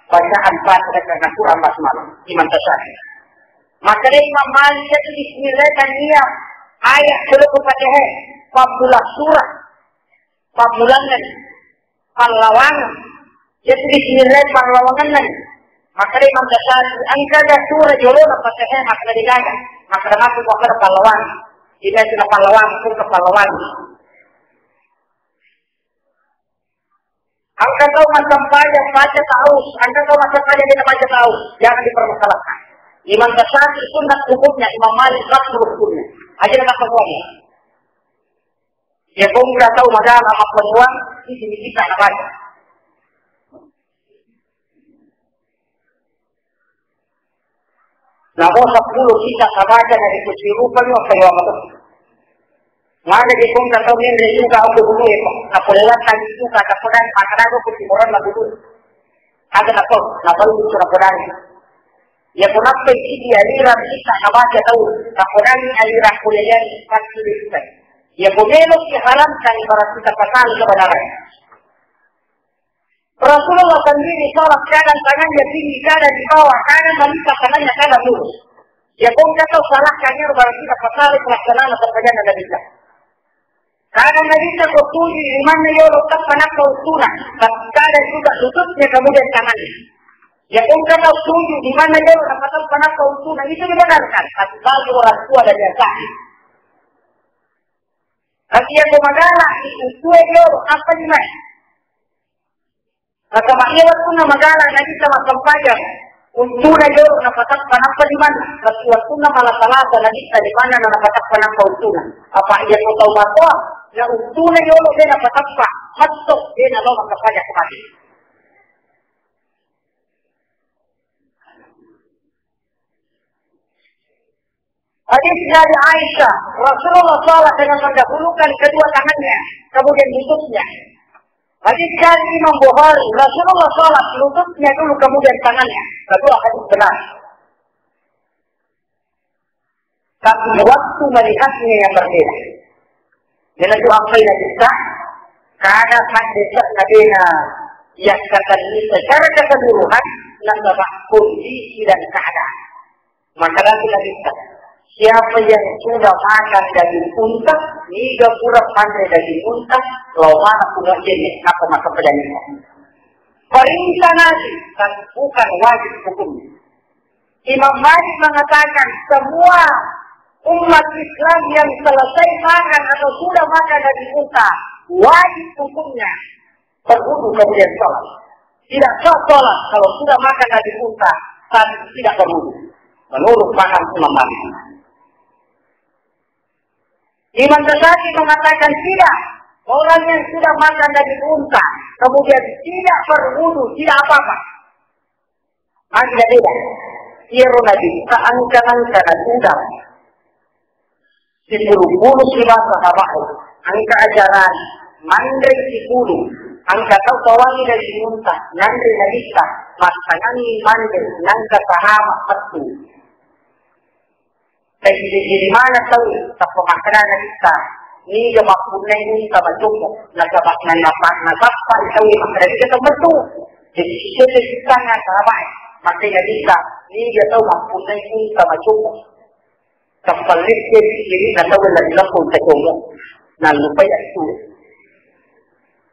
bacaan Fatihah karena kurang basmalah. Imam Syafi'i. Makkedai Imam Malik, jadi bismillah tania ayat sebelum Fatihah. Pammulang surah. Pammulangngi, pallawangngi. Jadi bismillah pallawangngi. Makkedai Imam Ghazali, engka ga surah jolona Fatihah, makkeda de'gaga. Makkeda matu makkeda pallawangngi. Jadi itu pallawangngi, itu pallawangngi. Engka tau massempajang baca ta'awuz, engka tau massempajang de' nabaca ta'awuz. Jangan dipermasalahkan. Imam Ghazali sunnat hukumnya, Imam Malik makruh hukumnya. Aja' na makkeda. Iya ko engka tau magala mappammula, isi-isi kita nabaca. Namo seppulo kita nabaca, na ikuti rupa ni apa yang apa. Mana di ko engka tau menre juga aku dulu ya, apa lewat tadi juga tak pernah makan aku ke timuran lagu dulu. Aga nako, nako itu sudah berani. Iya ko nappai idi aliran kita nabaca tau, napodangi aliran kuliah pasti dibuka. Iya ko meloki haramkan, ibarat kita pasang kebenaran. Rasulullah sendiri sholat kadang tangannya tinggi, kadang di bawah, kadang melipat tangannya, kadang lurus. Iya ko engka tau salahkan, berarti kita pasal pelaksanaan atau kerjaan Nabi kita. Kadang Nabitta ko sujud, limanna yolo tappa nappa uttuna, tapi kadang juga lututnya kemudian tangannya. Iya ko engka tau sujud, limanna yolo nappa tappa nappa uttuna, itu dibenarkan, tapi bagi orang tua dan yang sahih. Tapi iya ko magala, uttue yolo, apa gimana? Nasaba iya wettunna magala Nabitta massempajang, uttuna jolo napatappa nappa limanna, tapi wettunna malasa-lasa Nabitta limanna napatappa nappa uttuna. Apa iya ko tau matoa, na uttuna jolo de' napatappa, metto de' nalo massempajang ko mate. Hadis dari Aisyah, Rasulullah sholat dengan mendahulukan kedua tangannya, kemudian lututnya. Hadis dari Imam Bukhari, Rasulullah sholat lututnya dulu, kemudian tangannya. Kedua hadis benar. Tapi waktu melihatnya yang berbeda. Jadi itu apa yang kita, karena hadis Nabi yang kata ini secara keseluruhan, nasaba kondisi dan keadaan. Maka dari Nabitta, siapa yang sudah makan daging unta, niga pura panre daging unta, lao mana pura jenne, apa maka pedani. Perintah Nabi, tapi bukan wajib hukumnya. Imam Malik mengatakan semua umat Islam yang selesai makan atau sudah makan daging unta, wajib hukumnya berwudu kemudian sholat. Tidak sah sholat kalau sudah makan daging unta tapi tidak berwudu. Menurut paham Imam Malik. Imam Ghazali mengatakan tidak. Orang yang sudah makan daging unta, kemudian tidak berwudu, tidak apa-apa. Magi beda. Iyaro Nabitta engka-engka na tudang sipulung-pulung sibawa sahaba'e. Engka ajaran manre sipulung. Engka tau tawangi daging unta, nanre Nabitta, massanganni manre, nangka sahaba mettu. Jadi, jadi mana tau, tappa makkeda Nabitta, niga mappunnai unta macommo, nasaba nasappa tau makkeda niga tau mettu. Jadi, sisese sittangnga sahaba'e, makkeda Nabitta, niga tau mappunnai unta macommo. Tappa lette sirina tau lagi lappo unta commo. Nallupai attu.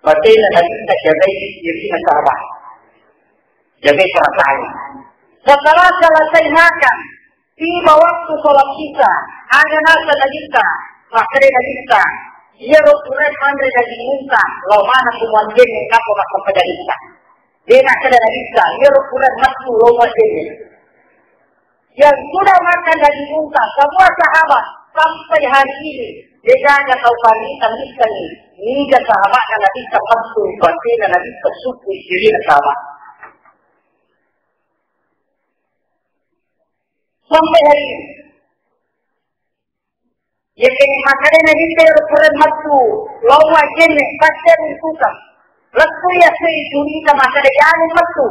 Makkeda Nabitta, jagai sirina sahaba'e. Jagai perasaan. Setelah selesai makan, tiba waktu sholat isya, aga naseng Nabitta, makkeda Nabitta, iyaro pura manre daging unta, lao maneng ko muajjenne, nappa makkeda Nabitta. De' nakkeda Nabitta, iyaro pura mettu lao muajjenne. Yang sudah makan daging unta, semua sahabat sampai hari ini, de' gaga tau panrita missengngi niga sahaba'na Nabitta mettu, battena Nabitta sukku sirina sahabat. Sampai hari ini. Iya, makkeda Nabitta, iyaro pura mettu lao muajjenne, pasti ada yang suka. Lettu iya sui curita makkeda janu mettu.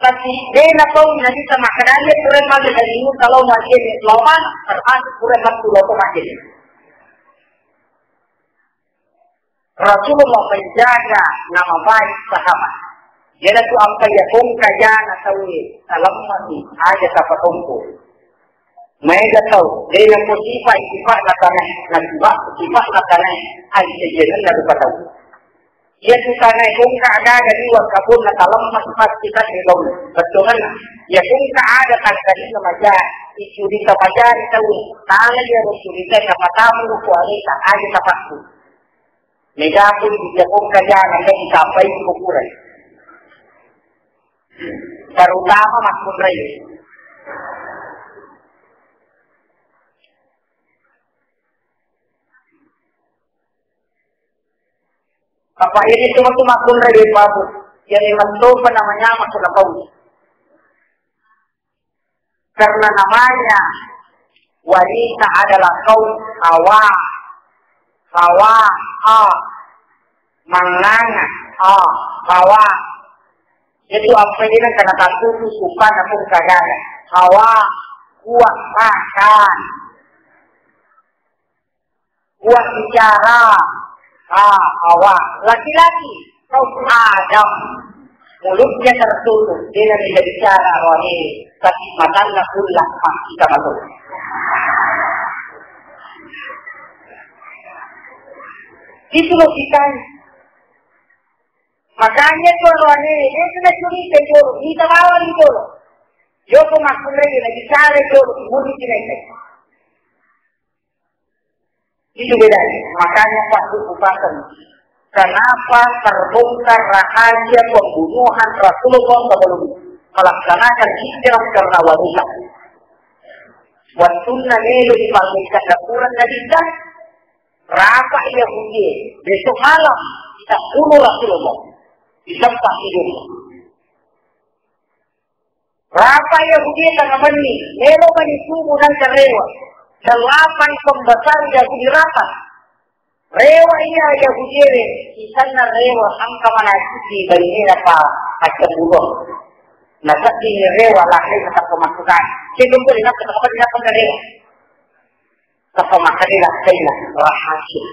Tapi de' natau Nabitta makkeda, iya pura male dari nu kalau majjenne lawan, termasuk pura mettu loko majjenne. Rasulullah menjaga nama baik sahabat. Iyanatu ampai iya kongka jana tauwe talemmaki aja tapatongko. Maega tau, de' nako sifat, sifat natanae, nasibak sifat natanae, ai sejenenna rupa tau. Iya tu tanae kongka aga-aga liwa kabonna talemma pasti tadde tau. Bettuanna. Iya kongka aga tangkalinga maja, icurita majari tau. Tala iya ro curita tapatamu ko aleta, aja tapakku. Mega pun di kongka jana, mega ditambai ko kurai. Terutama makkunrai. Apa ini cuma tu makkunrai, Bapak Bu. Jadi mettopa namanya masuk ke kau. Karena namanya wanita adalah kaum hawa, hawa, ha, manganga, ha, hawa. Itu apa ini kan karena satu suka aku kagak. Hawa, kuat makan. Kuat bicara. Ah, Hawa. Laki-laki, kaum Adam. Mulutnya tertutup, dia tidak bisa bicara, rohani. Tapi matanya pula, ah, kita masuk. Itu logikanya. Makanya itu rohani, dia sudah curiga dulu, kita bawa di dulu. Joko makkunrai, lagi cari dulu, murid kita. Itu bedanya. Makanya Pak Bu, Bu Pakem, kenapa terbongkar rahasia pembunuhan Rasulullah sebelum melaksanakan hijrah karena wanita? Wattunna melo dipamekka dakurang Nabitta, rapa'i Yahudi, besok malam kita bunuh Rasulullah di tempat tidurnya. Rapa'i Yahudi tengah benni, melo mani subuh nangka rewa. Delapan pembesar Yahudi rapat. Rewa iya Yahudi we, sisenna rewa engka manasuki bainena pa accabulong. Nasedding rewa lahai tetap pemasukan. Cedung ko dinappa tetap dinappa rewa. Tappa makkeda lakkainna rahasia.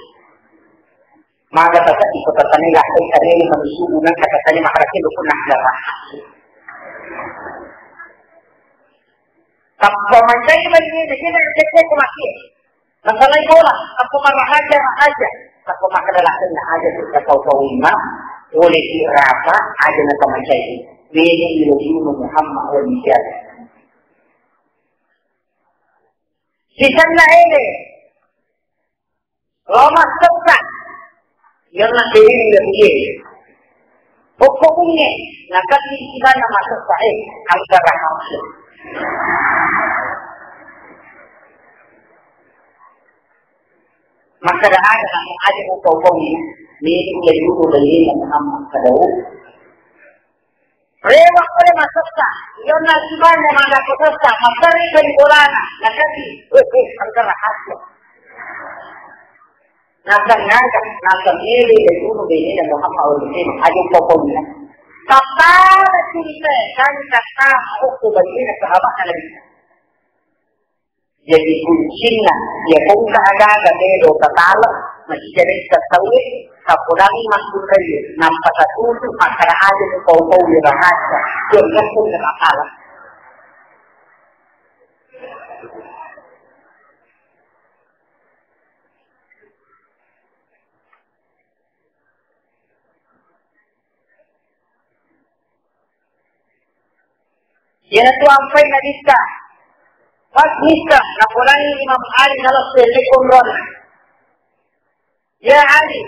Maga tata iko tatani lakkai taneni manusu nang katatani makkeda ke lukun nang rahasia. Tappa mancai bagi ini, ini cek ko mati. Masalai bola, tappa marrahasia, rahasia. Tappa makkeda lakkainna aja kita tahu-tahu imam, boleh dirasa aja nak mancai. Ini Nabi Muhammad wa bisyara. Sisenna ele. Lo massessa. Iyana dewi le buye. Pokok bunge. Nakati sisenna massessa, eh, angkara hamse. Makkeda aga, aja ko kau kau ni. Ni le dulu le Muhammad kadau. Rewa pole massessa, yonna sibanna maga ko sessa, masseri ko di bolana, nakati, eh, eh, angkara hasya. Naseng ngaga, naseng ele, dan guru bene, dan Muhammad ulun, aja pokoknya. Kata cerita, kan kata, aku bagi sahabat Nabi. Jadi kuncinna, iya kongka aga-aga melo tatala, masijari tattaue, tappodangi makkunrai, nappa tatutu makkada aja pau-pau iya rahasia, jenggaku tatala. Iyanatu ampai Nabitta. Pas Nabitta, napodangi Imam Ali nalessu yallekko onronna. Ya Ali,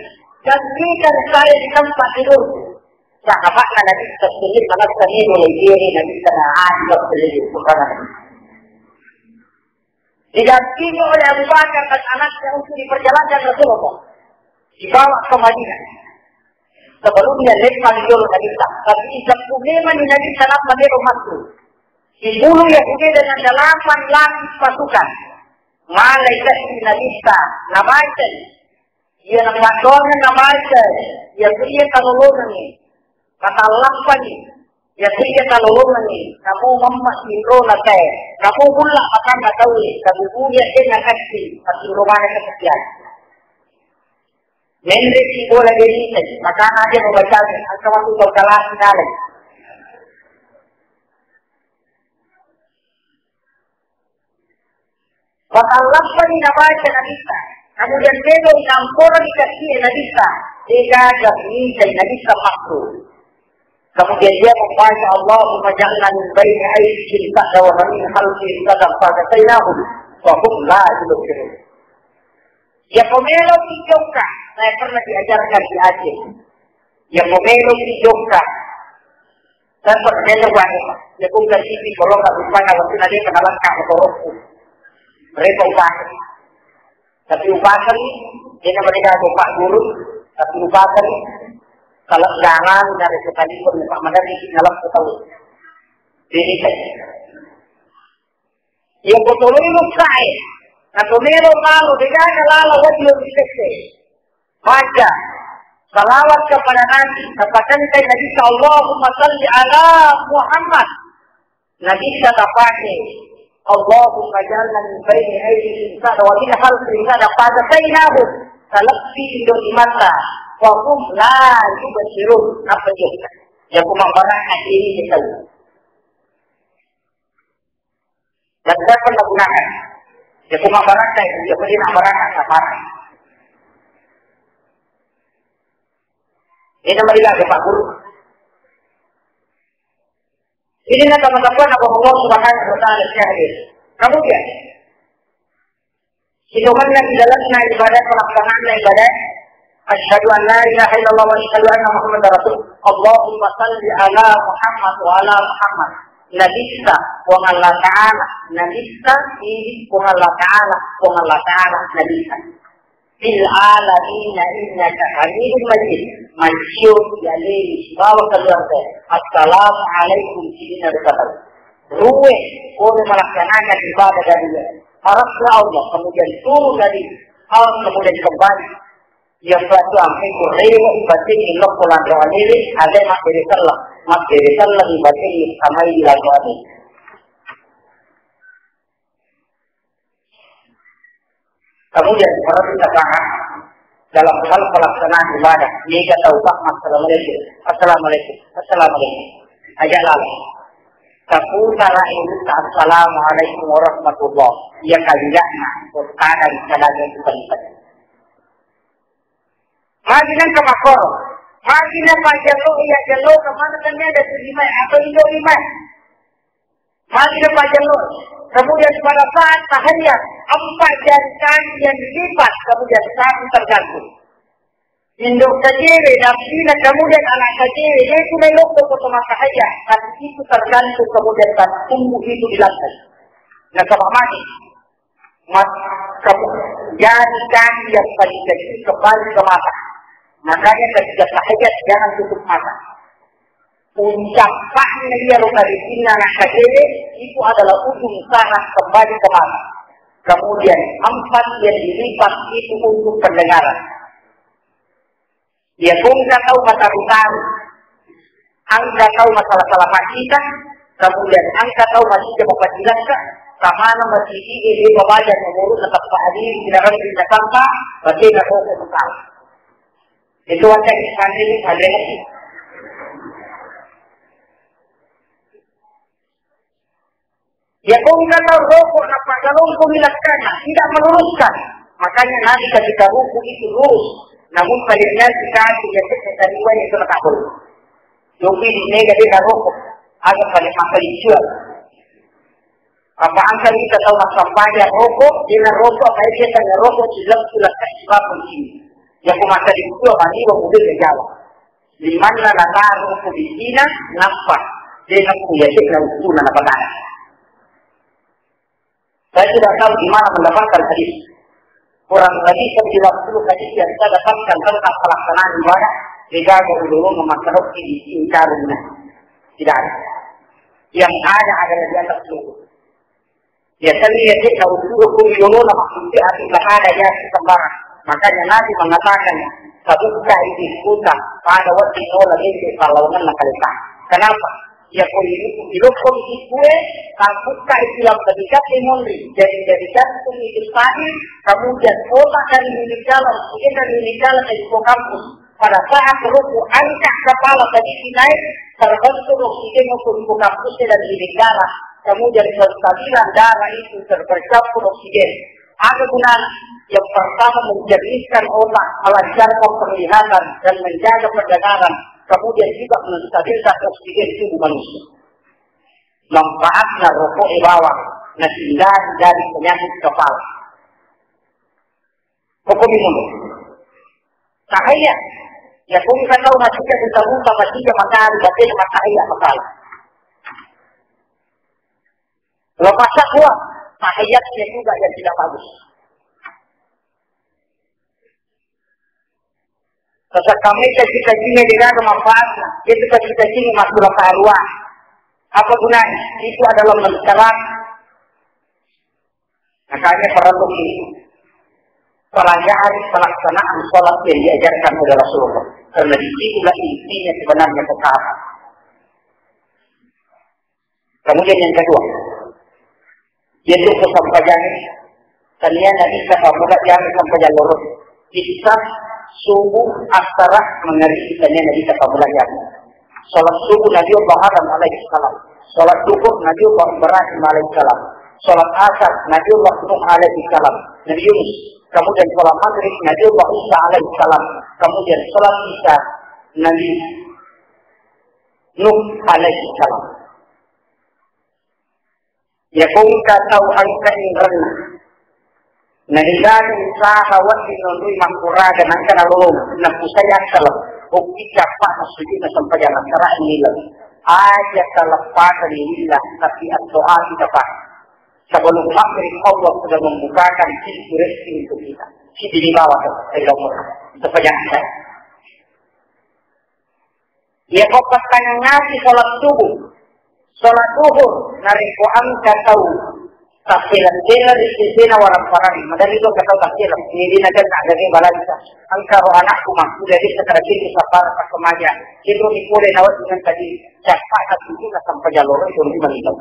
gantikan saya di tempat tidurku. Sahabatna Nabitta sini manassa ni mulai diri Nabitta na Ali nalessu yallekko onronna. Didampingi oleh Abu Bakar dan anaknya untuk diperjalankan Rasulullah. Dibawa ke Madinah. Sebelumnya lemma jolo Nabitta, tapi isappu memang Nabitta nappa melo masuk. Dibunuh Yahudi dengan delapan lapis pasukan. Malaikat Nabitta, namaikan. Iya napaddoangeng nabaca, iya kuliah kalolongengngi, katallappani, iya kuliah kalolongengngi, namo mamma sinrona tae, namo bulla matanna taue, kabuburi adenna kassi, patinro maneng kesediaan. Menreki bola deritai, makana aja mabacani, angka waktu tau kalasi nalai. Patallappani nabaca Nabitta, kemudian melo nampora dikasih Nabitta, degaga mitai Nabitta makruh. Kemudian dia membaca, "Allahumma ja'alna min baini aidihim sadda wa min khalfihim sadda fa'aghasaynahum wa hum la yubsirun." Ya pemelo kijokka, saya pernah diajarkan di Aceh. Ya pemelo kijokka, saya pernah dengar banyak. Ya bukan sipi kalau nggak lupa kalau sudah dia kena lengkap motorku. Mereka ubah. Tapi ubah kan, dia nama dia Pak Guru, tapi ubah kan, kalau jangan dari sekali pun Pak Madani sih ngalap tahu. Jadi, iya, botoloi lukkae. Natomero maro, degaga lala wajib sesse. Baca salawat kepada Nabi, napatentai Nabi, Allahumma salli ala Muhammad. Nabi kata pakai, Allahumma ja'alna min baini aidihim sadda wa min khalfihim sadda fa'aghasaynahum. Salebbi indo di mata. Wa hum la yubsirun. Apa dia? Ya, kuma barang ini kita. Dan dapat menggunakan. Ya, kuma barang saya, ya, kuma barang saya, apa? Ini nama dia, Pak Guru. Ini nama teman-teman, apa Allah Subhanahu wa Ta'ala syahid. Kemudian, sitongenna di dalamna ibadah, pelaksanaan ibadah. Asyhadu an la ilaha illallah wa asyhadu anna Muhammadar Rasul. Allahumma salli ala Muhammad wa ala Muhammad. Nabissa, Puang Allah Ta'ala. Nabissa, ini Puang Allah Ta'ala. Puang Allah Ta'ala. Nabissa. Fil alamin innaka Hamidum Majid. Mansur yalini sibawa keluarga. Assalamualaikum sidina rupatau. Ruwe, kode melaksanakan ibadah dari Allah. Harap ke Allah, kemudian turun dari Allah, kemudian kembali. Yang satu ampe kurrewa ibatin ilok pulang doa diri, ada mak diri salah, mak diri salah ibatin samai di lagu ade. Kemudian, perlu kita paham dalam hal pelaksanaan ibadah. Jika tahu, Pak, assalamualaikum, assalamualaikum, assalamualaikum. Aja lalu. Tapi cara ini, assalamualaikum warahmatullah. Ya, kalian, nah, kadang, kadang itu penting. Magi nengka makkoro. Magi na pajjallo, iya jallo, kemana kan ada terima atau indo lima. Magi na pajjallo. Kemudian pada saat tahiyat, empat jari kaki yang dilipat, kemudian satu tergantung. Indo kajewe, dapina, kemudian anak kajewe, dia itu melok ke kota tahiyat, tapi itu tergantung kemudian tumbuh itu di lantai. Nah, sama mati. Mas-, kamu, jari kaki yang paling kecil kembali ke mata. Makanya ketika tahajud jangan tutup mata. Puncak pahnya iya lo tadi sini anak kecil itu adalah ujung sana kembali ke mata. Kemudian empat yang dilipat itu untuk pendengaran. Iya, engka tau mataru-taru, engka tau masala-sala maccita, kemudian engka tau maccita mapacilakka, samana maccita e de babaja nomoruna teppa adiri, tidak rami tidak tampa, berarti na koko mutau. Itu wajah ini santri ini santri. Ya, kau kata rokok, napa galong kau bilang kana, tidak meluruskan. Makanya Nabi ketika rukuk itu lurus. Namun kalian nanti kaki dia cek dari wajah itu tak boleh. Jopi di mega dia rokok. Agak pada masa dijual. Apa angka kita tahu nak sampahnya rokok, dia rokok, apa dia tanya rokok, tidak sudah kasih bapak sini. Ya, kau masa dijual, bani, bang, udah ke Jawa. Limanna nataro ko bisina, nappa de nakku yase'na uttuna napatara. Saya tidak tahu di mana mendapatkan hadis. Kurang lebih sembilan puluh hadis yang saya dapatkan tentang pelaksanaan ibadah, degaga ulunna makkadokki di incarunna. Tidak ada. Yang ada adalah di atas lutut. Biasanya ya, kita usul hukum yono nama kunci hati bahana ya sembarang. Makanya Nabi mengatakan, "Tabukka idi kuta pada waktu nola lebe pallawangenna kaleta." Kenapa? Ya ko ilokko di kue, tabukka itu yang pendikat monri. Jadi dari jantung itu tadi, kemudian otak dari milik dalam, kemudian dari milik dalam dari kampus. Pada saat ruku, angkat kepala tadi naik, terbentuk oksigen untuk buka pusat dan di darah. Kemudian penstabilan darah itu tercampur oksigen. Ada gunanya? Yang pertama, menjernihkan otak, melancarkan penglihatan, dan menjaga pendengaran. Kemudian juga menstabilkan oksigen tubuh manusia. Manfaatnya rokok bawang, nah, hindari dari penyakit kepala. Hukum minum. Tahiyat. Ya, kung ka tau masija buta-buta, masija matahari, berarti matahiyat masalah. Lepas takwa, tahiyatnya juga yang tidak bagus. Sasa kami cita-citanya tidak ada manfaatnya. Itu cita-citanya masuk ke arwah. Apa gunanya? Itu adalah mencelat. Makanya perlu dipelajari pelaksanaan sholat yang diajarkan oleh Rasulullah. Karena disitulah intinya sebenarnya ketaatan. Kemudian yang kedua, yaitu kesampaian tania Nabi kata mulai yang sampai jalur kita subuh asara mengeri tania Nabi kata mulai yang Salat subuh Nabiullah Adam alaihissalam. Salat duhur Nabiullah Ibrahim alaihissalam. Salat asar Nabiullah Nuh alaihissalam. Nabi Yunus. Kemudian salat maghrib Nabiullah Isa alaihissalam. Kemudian salat isya Nabi Nuh alaihissalam. Iya ko engka tau engka inrenna. Narigaga usaha wedding nonroi makkuraga nangka nalolong, napusai akkaleng, okki cappa massuju'na sempajang assara'e lileng. Aja taleppaseng lillah, tapi attoati tapa. Sebelum maghrib Allah sudah membukakan pintu rezeki untuk kita. Siddi bawah, sempajang assara'e. Iya ko pattangngati salat subuh, salat duhur, narekko engka tau tassela-sela ri sesena warapparang, maderri to engka tau tassela, jadi naga tak ada balansa. Engka ro anakku mangkuda di sekarang ini sapara pakkemaja. Itu ni pole nawat dengan tadi, siapa tak itu nak sampai jalur itu ni mantap.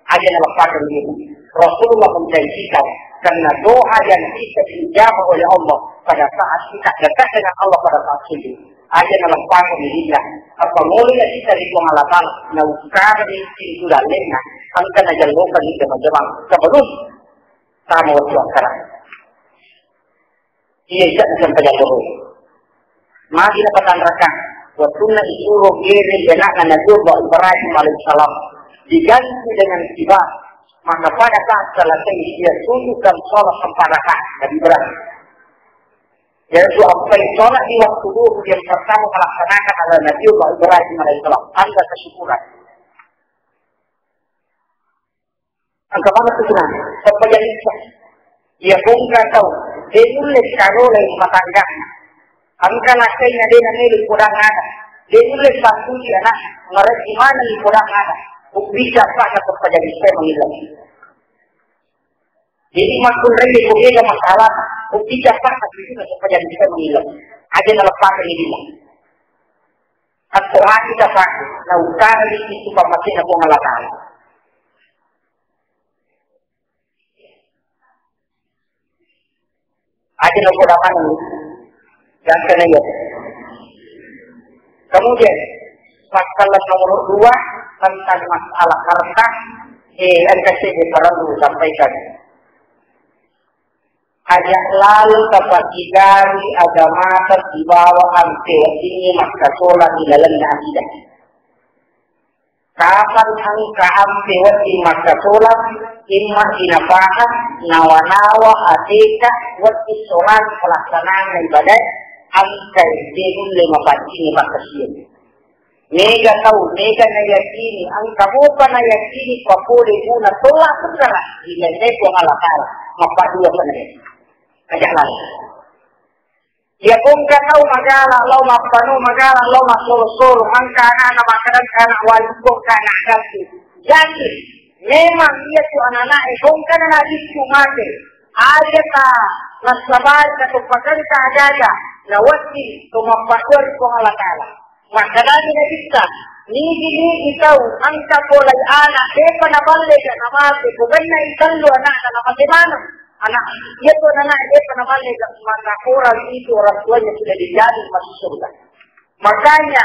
Aja naleppaseng diri. Rasulullah menjanjikan, karena doa yang bisa diijabah oleh Allah pada saat kita dekat dengan Allah pada saat sujud. Aja naleppaseng diri. Apa mulai kita di Puang Allah Ta'ala, naukar di pintu dalamnya, engka najallokan di jamaah sebelum sama waktu akhirat. Iya, tidak bisa saja guru. Magi napatanrakang, wettunna isuro gere anakna Nabiullah Ibrahim alaihissalam diganti dengan kibar, maka pada saat selesai dia sujudkan sholat empat rakaat Nabi Ibrahim. Yaitu apa yang sholat di waktu duhur yang pertama melaksanakan adalah Nabiullah Ibrahim alaihissalam. Tanda kesyukuran. Engka maneng tu sunana, sempajanna isya. Iya ko engka tau de nulle sikarola rumah tanggana. Engka lakkainna de namelo podang ada. De nulle passuji anak, mareji maneng podang ada. Ubbisa apa na sempajanna isya mangileng. Jadi makkunrai ko bega masalah, ubbisa apa na sempajanna isya mangileng. Aja naleppaseng diri. Atau hati kita sakit, na utara di situ pamasina Puang Allah Ta'ala. Aja na kodamana. Dan kena ya. Kemudian, masalah nomor dua tentang masalah harta, eh, engka saya perlu sampaikan. Aja lalo tapakigari agamata sibawa ampe weddingngi makkasola ri lalenna akidah. Kapan engka ampe wedding makkasola, imma dinapahang, nawa-nawa, ateka, wedding solang pelaksanaan ibadah, engka de nulle mapaccing makkasiwiang. Mega tau, mega nayakini, engka mopa nayakini papole guna tola putra di lainna Puang Allah Ta'ala, mappaddua penere. Aja lalo. Iya ko engka tau magala lao mappano, magala lao massolo-solo, engka anana makkadang anak walu ko engka anak gatti. Jadi, memang iya tu anak-anak e ko engka na biccu mate. Aja ta Nasaba ri katoppakengka aga-aga nawedding to mappaddua ri Puang Allah Ta'ala. Makkedani Nabitta, nigi-nigi tau engka polai ana depa naballega namate, ko gennai tellu anakna namate maneng. Anak, iya to anak depa naballega, maka orang itu orang tuanya sudah dijamin masuk surga. Makanya,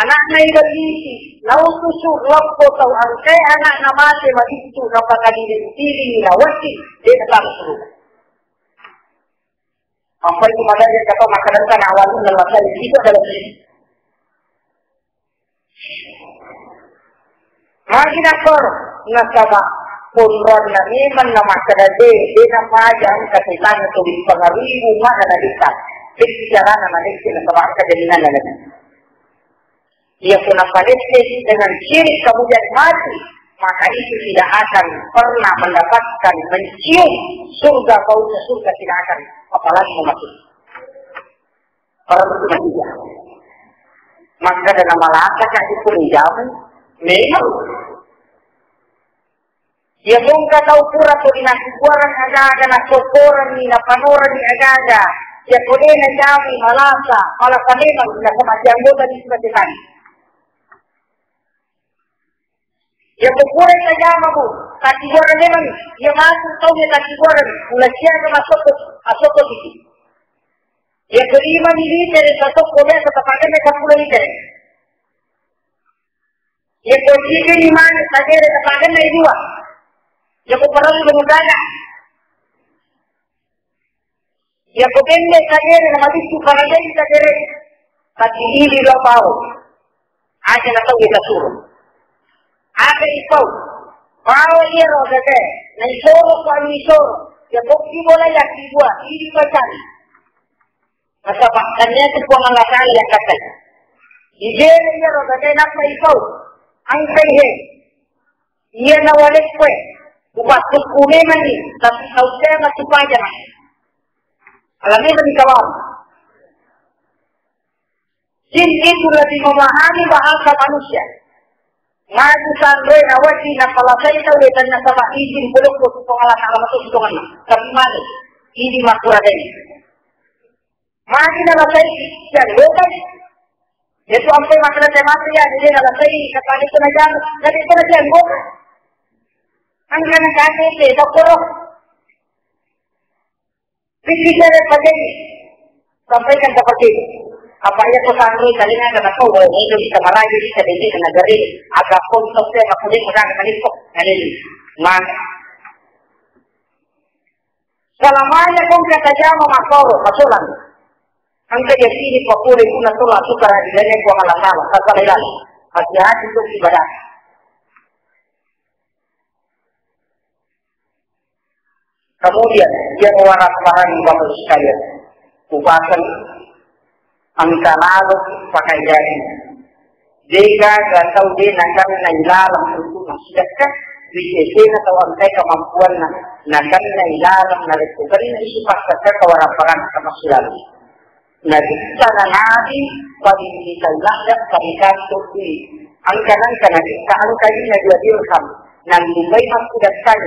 anakna Iblisi, nautusu loppo tau engkae anakna mate mabiccu, napakadiling-diling, nawedding, de' natama suruga. Apa itu makanya kata makananna awalnya lalasa itu adalah ini. Magi nakoro, nasaba konronna memang namakkeda de, de napaja engka setan atau dipengaruhi umatna Nabitta. Jadi bicarana Nabitta nasaba engka jaminanna Nabitta. Ia pun napadette dengan syirik kemudian mati, maka itu tidak akan pernah mendapatkan mencium surga, baunya surga tidak akan, apalagi memasuki. Para itu mati. Maka dalam malaka itu pun jamu memang Iya mongka tau pura to dinassukuareng aga-aga, nasokkorengngi, napanorengngi aga-aga. Iya ko de najami malasa, malasa memang nasaba anggota di surat tadi. Iya ko pura tajama, Bu, tatibuareng memang. Iya masuk tau iya tatibuareng. Pula siaga masokko, masokko siki. Iya ko lima militere sasokko biasa tapakenna seppulo litere. Iya ko tiga lima sagere tapakenna dua. Iya ko parellu mudaga. Iya ko pende sagere na mabiccu parajai sagere. Tapi ini lo bau. Aja na tau kita suruh. Aga ipau. Pao iyaro gagae, naisoro ko anu isoro, iya bokki bola yakkibua, idi bacani. Nasaba tania tu Puang Allah Ta'ala yang katai. Igere iyaro gagae nappa ipau. Angkai he. Iya nawalekkoe. Upattukku memang ni, tapi tau saya masih pajak. Alamnya tadi kawal. Jin itu lebih memahami bahasa manusia. Maju sanre nawati napalasai tau wetan nasaba izin boleh ko Puang Allah Ta'ala masuk hitungan. Tapi mana? Ini makura deh. Maju nalasai yang bukan. Itu ampe makna saya mati ya, jadi nalasai kata itu najan, jadi itu najan bukan. Angkana kate itu, tak kurang. Pikir saya pakai, sampaikan ke pakai. Apa iya ko sanroi talinga kana kau, bahwa ini bisa marayu, bisa dende kana gare, aga kontok saya, aku dia pegang kana itu, kana ini. Nah, selamanya kau kata jama makoro, masulang. Angka jadi ini pakure guna tolak suka rajinnya Puang Allah Ta'ala, tak salah. Hati-hati tu ibadah. Kemudian, iya warapparan Bapak sekalian, kupasan angka lalo pakai jari. Dega gatau de nakanna ilaleng untuk sedekah, bisesena tau angkai kemampuanna nakanna ilaleng narekko kenna isi pakkakka warapparan kama silalu. Nabitta na nabi, paling ditalladda, paling kantuk di. Angka-angka nabitta angka lima dua dirham. Nang lumbai makkudakkai.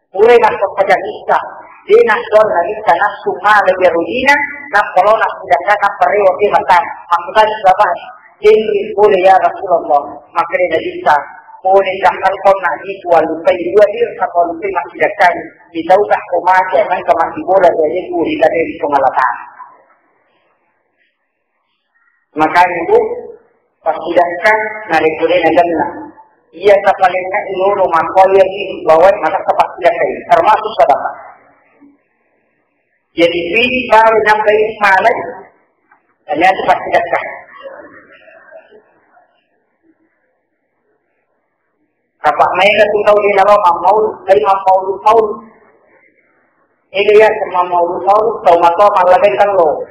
Pura makkapajang issa. Dena dol nabitta nassung mala iyaro dina, nappa lo nakkudakka, nappa rewa ke mata. Makkutani sahabat, "Jenri pole ya Rasulullah." Makkeda nabitta, "Pole dakkang kau na itu walupai dua dirham, walupai makkudakkai. Ditau tak ko mati, nangka mati bola dia itu di tadi di pengalatan." Makanya, Bu, pasidakka narekko de nagenna. Iya tapalenna ilolo makkoya ri bawai manassa pasidakka ini, termasuk sedekah. Jadi, pilih baru nyampe ini malai, ternyata pasidakka. Apa maega tu tau de nalo mammaul, dari mammaul-maul. Ini ya, mammaul-maul, tau matoa mallagai tello.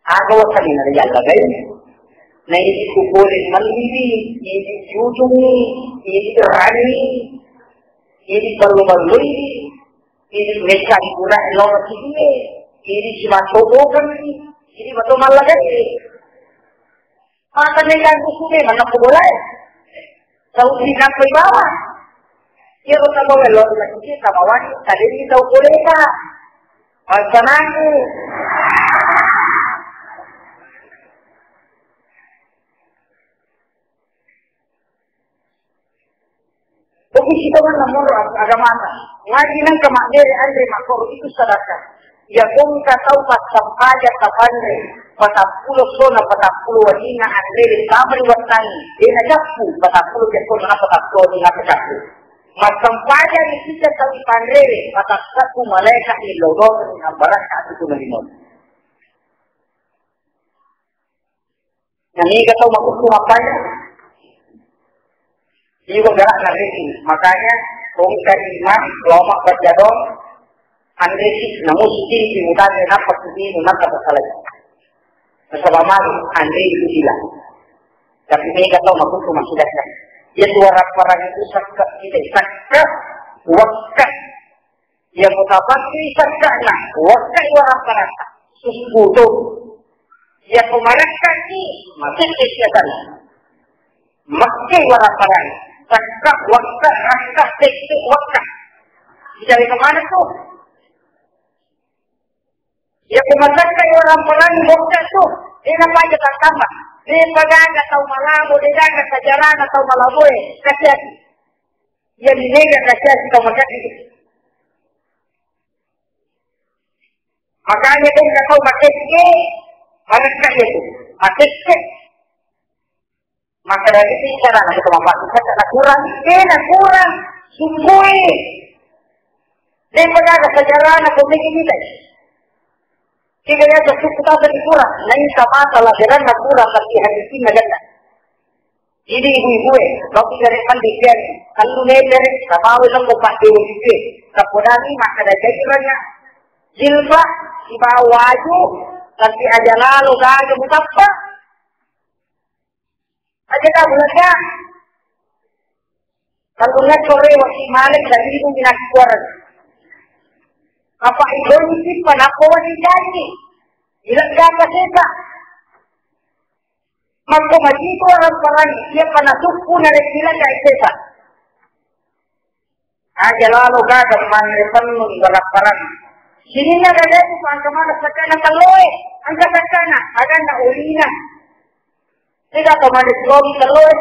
Aga wasanna riallagai. Na idi ku pole malliwi, idi jujungi, idi rani, idi ballo-balloi, idi mecca pura lolo sidie, idi simatobokeng, idi mato mallagai. Maka nenggang kusume manappo bolae. Tau sinappai bawang. Iyaro tau mello ri masigi, tau mawani, talenni tau poleta. Passanangngi. Ko bisi tongeng na monro ag-, agamata. Ngaji nengka mabbere anre makkoro itu sedekah. Iya ko engka tau massempajang tapanre patappulo essona patappulo wenninna anre de' tama ri wettangnge. De' na cappu patappulo essona na patappulo wenninna cappu. Massempajang ni sisa tau ipanrere, matassakku malaeka illau dosa ni abbarakka itu na lino. Na niga tau makuttu mappajang? Iwa gerak na risi. Makanya, ko engka imang, loma baca doang, anre si, na musti dimutangi nappa kudinu, nappa tersalai. Nasaba malu, anre itu sila. Tapi niga tau makuttu masudakka. Iya tu warapparang itu sakka, kita sakka, wakka. Iya mutapakke sakka'na, wakka iwarapparang. Suskutu. Iya ko marekkaki, masekke siasana. Makke iwarapparang. Sakka, wakka, rakka, sekke, wakka. Dicari kemana tuh? Iya ko masakka iwarapparang, bokka tuh. Dia apa aja tambah. Dia pagaga tau malabo, dia gaga sajarana tau malaboe. Kasih hati. Iya dinega kasih hati tau masakka. Makanya ko engka tau makekke, marekkaki itu. Makekke. Maka dari itu cara nanti kemampuan kita na kurang, eh, na kurang, sungguh. Dia pernah ada sejarah na komik ini deh. Tiga ya, cukup kita beri kurang. Nah, ini sama salah jalan na kurang, tapi hati sini ada. Jadi ibu-ibu e, kau tidak ada kan dikian, kalu meter, sama wetang kau pakai ibu-ibu e. Kapodani maka ada jadi banyak. Jilbab, di bawah waju, tapi aja lalu gaga mutappa. Aja kau belajar. Kalau nggak sore waktu malam dari ibu minat kuaran. Apa ibu ini sih kenapa wajib jadi? Bilang siapa sih, Pak? Makko majitu warapparang, iya panasukku narekkilang ka S S A. Aja lalo gaga manre pennu warapparang. Sininna gaga tu pangka mana sakana telloe, angka sakana, aganna olina. Tidak pemane suami telloe,